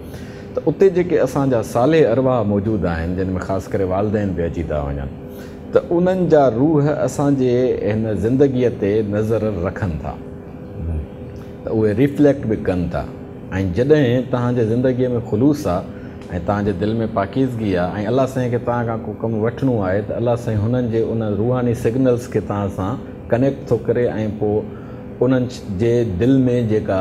ته اتي جيڪي اسان جا صالح ارواح موجود آهن، جن ۾ خاص ڪري والدين به اچي ٿا وڃن، ته انهن جا روح اسان جي هن زندگيء تي نظر رکن ٿا، ته اهي ريفليڪٽ به ڪن ٿا. ۽ جڏهن توهان جي زندگيء ۾ خلوص آ ۽ توهان جي دل ۾ پاڪيزگي آ ۽ الله سائين کي توهان کان ڪو ڪم وٺڻو آهي ته الله سائين هنن جي ان روحاني سگنلز کي توهان سان ڪنيڪٽ ٿو ڪري ۽ پوء انهن جي دل ۾ جيڪا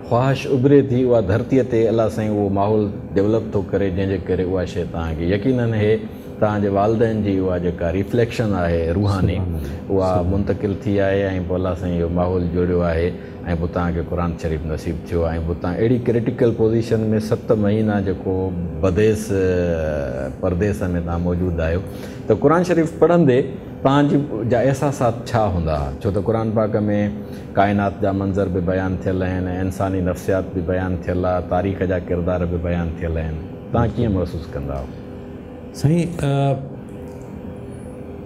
خواهش اڀري ٿي اها ڌرتيء تي الله سائين اهو ماحول ڊولپ ٿو ڪري، جنهن جي ڪري اها شيء توهان کي يقيناً هي توهان جي والدين جي اها جيڪا ريفليڪشن آهي روحاني اها منتقل ٿي آهي ۽ پوء الله سائين اهو ماحول جوڙيو آهي ۽ پوء توهان کي قرآن شريف نصيب ٿيو ۽ پوء توهان اهڙي ڪرٽيڪل پوزيشن ۾ 7 مهينا جيڪو بديس پرديس ۾ توهان موجود آهيو ته قرآن شريف پڙهندي توهان جي جا احساسات ڇا هوندا ها؟ ڇو ته قرآن پاڪ ۾ ڪائنات جا منظر به بيان ٿيل آهن ۽ انساني نفسيات به بيان ٿيل آهي، تاريخ جا ڪردار به بيان ٿيل آهن، توهان ڪيئن محسوس ڪندا هئو؟ سائين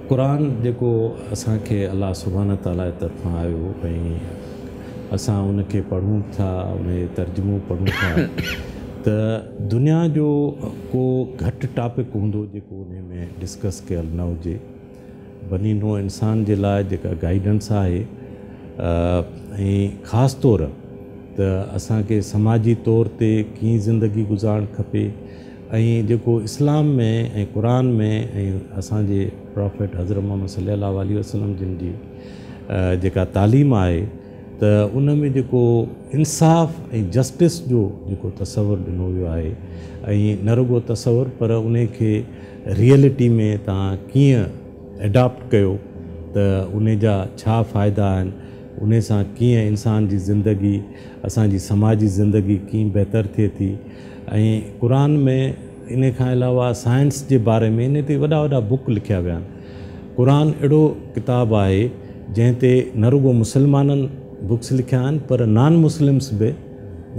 قرآن جيڪو اسان کي الله سبحانه تعاليٰ جي طرفان آيو ۽ اسان ان کي پڙهون ٿا، ان جو ترجمو پڙهون ٿا ته دنيا جو ڪو گهٽ ٽاپڪ هوندو جيڪو ان ۾ ڊسڪس ڪيل نه هجي. بني نوع انسان جي لاء جيڪا گائيڊنس آهي ۽ خاص طور ته اسان کي سماجي طور تي ڪيئن زندگي گذارڻ کپي ۽ جيڪو اسلام ۾ ۽ قرآن ۾ ۽ اسان جي پرافيٽ حضرت محمد صلي الله عليه وسلم جن جي جيڪا تعليم آهي ته ان ۾ جيڪو انصاف ۽ جسٽس جو جيڪو تصور ڏنو ويو آهي ۽ نه رڳو تصور پر ان کي ريئلٽي ۾ توهان ڪيئن اڊاپٽ ڪيو ته ان جا ڇا فائدا آهن، ان سان ڪيئن انسان جي زندگي، اسان جي سماجي زندگي ڪيئن بهتر ٿئي ٿي ۽ قرآن ۾ ان کان علاوه سائنس جي باري ۾ ان تي وڏا وڏا بڪ لکيا ويا آهن. قرآن اهڙو ڪتاب آهي جنهن تي نه رڳو مسلمانن بڪس لکيا آهن پر نان مسلمس به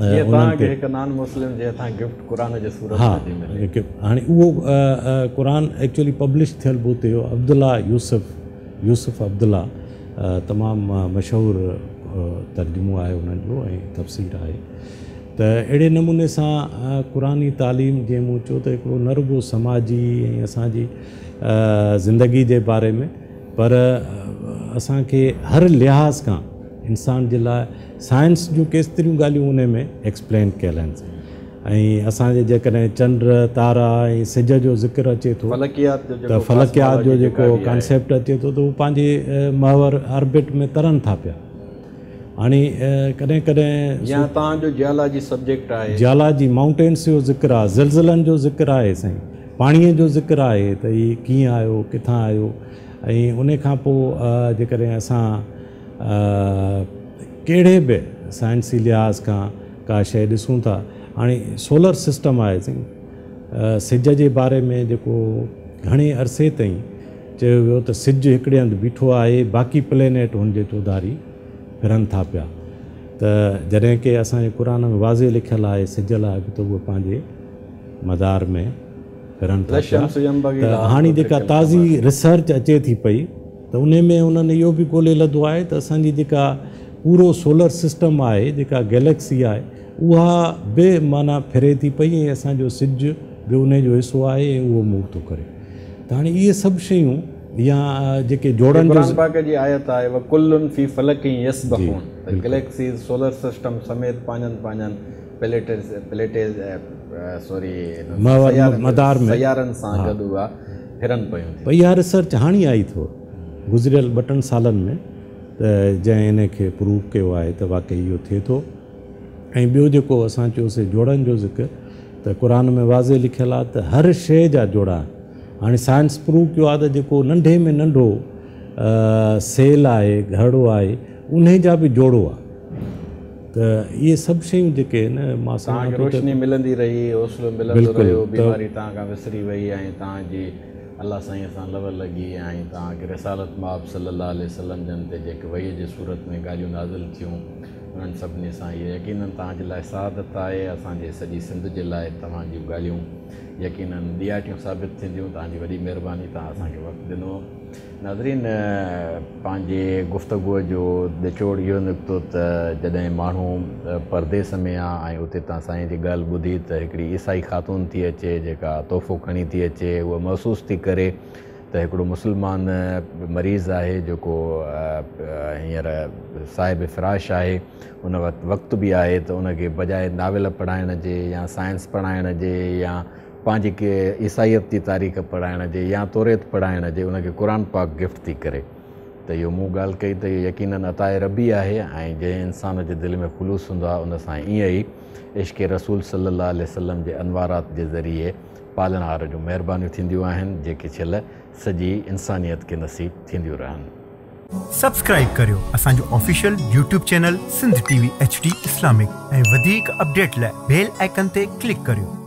جيئن توهان کي هڪ نان مسلم جي هٿان گفٽ قرآن جي صورت ۾ ٿي ملي. هاڻي اهو قرآن ايڪچولي پبلش ٿيل به اتي هو. عبدالله يوسف، يوسف عبدالله تمام مشهور ترجمو آهي انهن جو ۽ تفسير آهي. ته اهڙي نموني سان قرآني تعليم جيئن مون چيو ته هڪڙو نه رڳو سماجي ۽ اسان جي زندگي جي باري ۾ پر اسان کي هر لحاظ کان انسان جي لاء سائنس جون ڪيتريون ڳالهيون ان ۾ ايڪسپلين ڪيل آهن ۽ اسان جي جيڪڏهن چنڊ، تارا ۽ سج جو ذڪر اچي ٿو ته فلڪيات جو جيڪو ڪانسيپٽ اچي ٿو ته هو پنهنجي محور آربٽ ۾ ترن ٿا پيا. هاڻي ڪڏهن ڪڏهن يا توهان جو جيالاجي سبجيڪٽ آهي. جيالاجي مائونٽينس جو ذڪر آهي، زلزلن جو ذڪر آهي سائين، پاڻيء جو ذڪر آهي ته هي ڪيئن آيو، ڪٿان آيو ۽ ان کان پوء جيڪڏهن اسان ڪهڙي به سائنسي لحاظ کان ڪا شيء ڏسون ٿا، هاڻي سولر سسٽم آهي سائين، سج جي باري ۾ جيڪو گهڻي عرصي تائين چيو ويو ته سج هڪڙي هنڌ بيٺو آهي، باقي پلينيٽ هن جي چوڌاري ڦرن ٿا پيا ته جڏهن ڪي اسان جي قرآن ۾ واضح لکيل آهي سج لاء به ته اهي پنهنجي مدار ۾ ڦرن ٿا پيا ته هاڻي جيڪا تازي ريسرچ اچي ٿي پئي ته انهي ۾ انهن اهو به ڳولي لڌو آهي ته اسان جي جيڪا پورو سولر سسٽم آهي جيڪا گيليڪسي آهي اها به معنيٰ ڦري ٿي پئي ۽ اسان جو سج به انهي جو حصو آهي ۽ اهو موو ٿو ڪري ته هاڻي اهي سڀ شيون يا جيڪي جوڙن جو. قرآن پاڪ جي آيت آهي وڪل في فلڪ يسبحون ته گليڪسيز سولر سسٽم سميت پنهنجن پنهنجن پليٽز پليٽز سوري سيارن سان گڏ اها ڦرن پيون ٿيون. پر اها ريسرچ هاڻي آئي اٿو گذريل ٻه ٽن سالن ۾ ته جنهن ان کي پروف ڪيو آهي ته واقعي اهو ٿئي ٿو. ۽ ٻيو جيڪو اسان چيوسي جوڙن جو ذڪر ته قرآن ۾ واضح لکيل آهي ته هر شيء جا جوڙا آهن. هاڻي سائنس پروو ڪيو آهي ته جيڪو ننڍي ۾ ننڍو سيل آهي، گهرڙو آهي، انهي جا به جوڙو آهي. ته اهي سڀ شيون جيڪي آهن مان سمجهان ٿو ته روشني ملندي رهي، حوصلو ملندو رهيو، بيماري توهان کان وسري وئي ۽ توهان جي الله سائين سان لو لڳي ۽ توهان کي رسالت مآب صلي الله عليه وسلم جن تي جيڪي وحي جي صورت ۾ ڳالهيون نازل ٿيون انهن سڀني سان اهو يقينن توهان جي لاء سعادت آهي. اسان جي سڄي سنڌ جي لاء توهان جون ڳالهيون يقينن ڏياٽيون ثابت ٿينديون. توهان جي وڏي مهرباني توهان اسان کي وقت ڏنو. ناظرين پنهنجي گفتگوء جو نچوڙ اهو نڪتو ته جڏهن ماڻهو پرديس ۾ آ ۽ اتي تان سائين جي ڳالهه ٻڌي ته هڪڙي عيسائي خاتون ٿي اچي جيڪا تحفو کڻي ٿي اچي هوء محسوس ٿي ڪري ته هڪڙو مسلمان مريض آهي جيڪو هينئر صاحب فراش آهي ان وقت وقت به آهي ته ان کي بجاء ناول پڙهائڻ جي يا سائنس پڙهائڻ جي يا پنهنجي ڪي عيسائيت جي تاريخ پڙهائڻ جي يا توريت پڙهائڻ جي ان کي قرآن پاڪ گفٽ ٿي ڪري ته اهو مون ڳالهه ڪئي ته اهو يقينن عطاء ربي آهي ۽ جنهن انسان جي دل ۾ خلوص هوندو آهي ان سان ائين ئي عشق رسول صلي الله عليه وسلم جي انوارات جي ذريعي پالڻهار جون مهربانيون ٿينديون آهن جيڪي ڇل سڄي انسانيت کي نصيب ٿينديون رهن. سبسڪرائيب ڪريو اسان جو official YouTube channel Sindh T V H D Islamic ۽ وڌيڪ اپڊيٽ لاء بيل آئيڪن تي ڪلڪ ڪريو.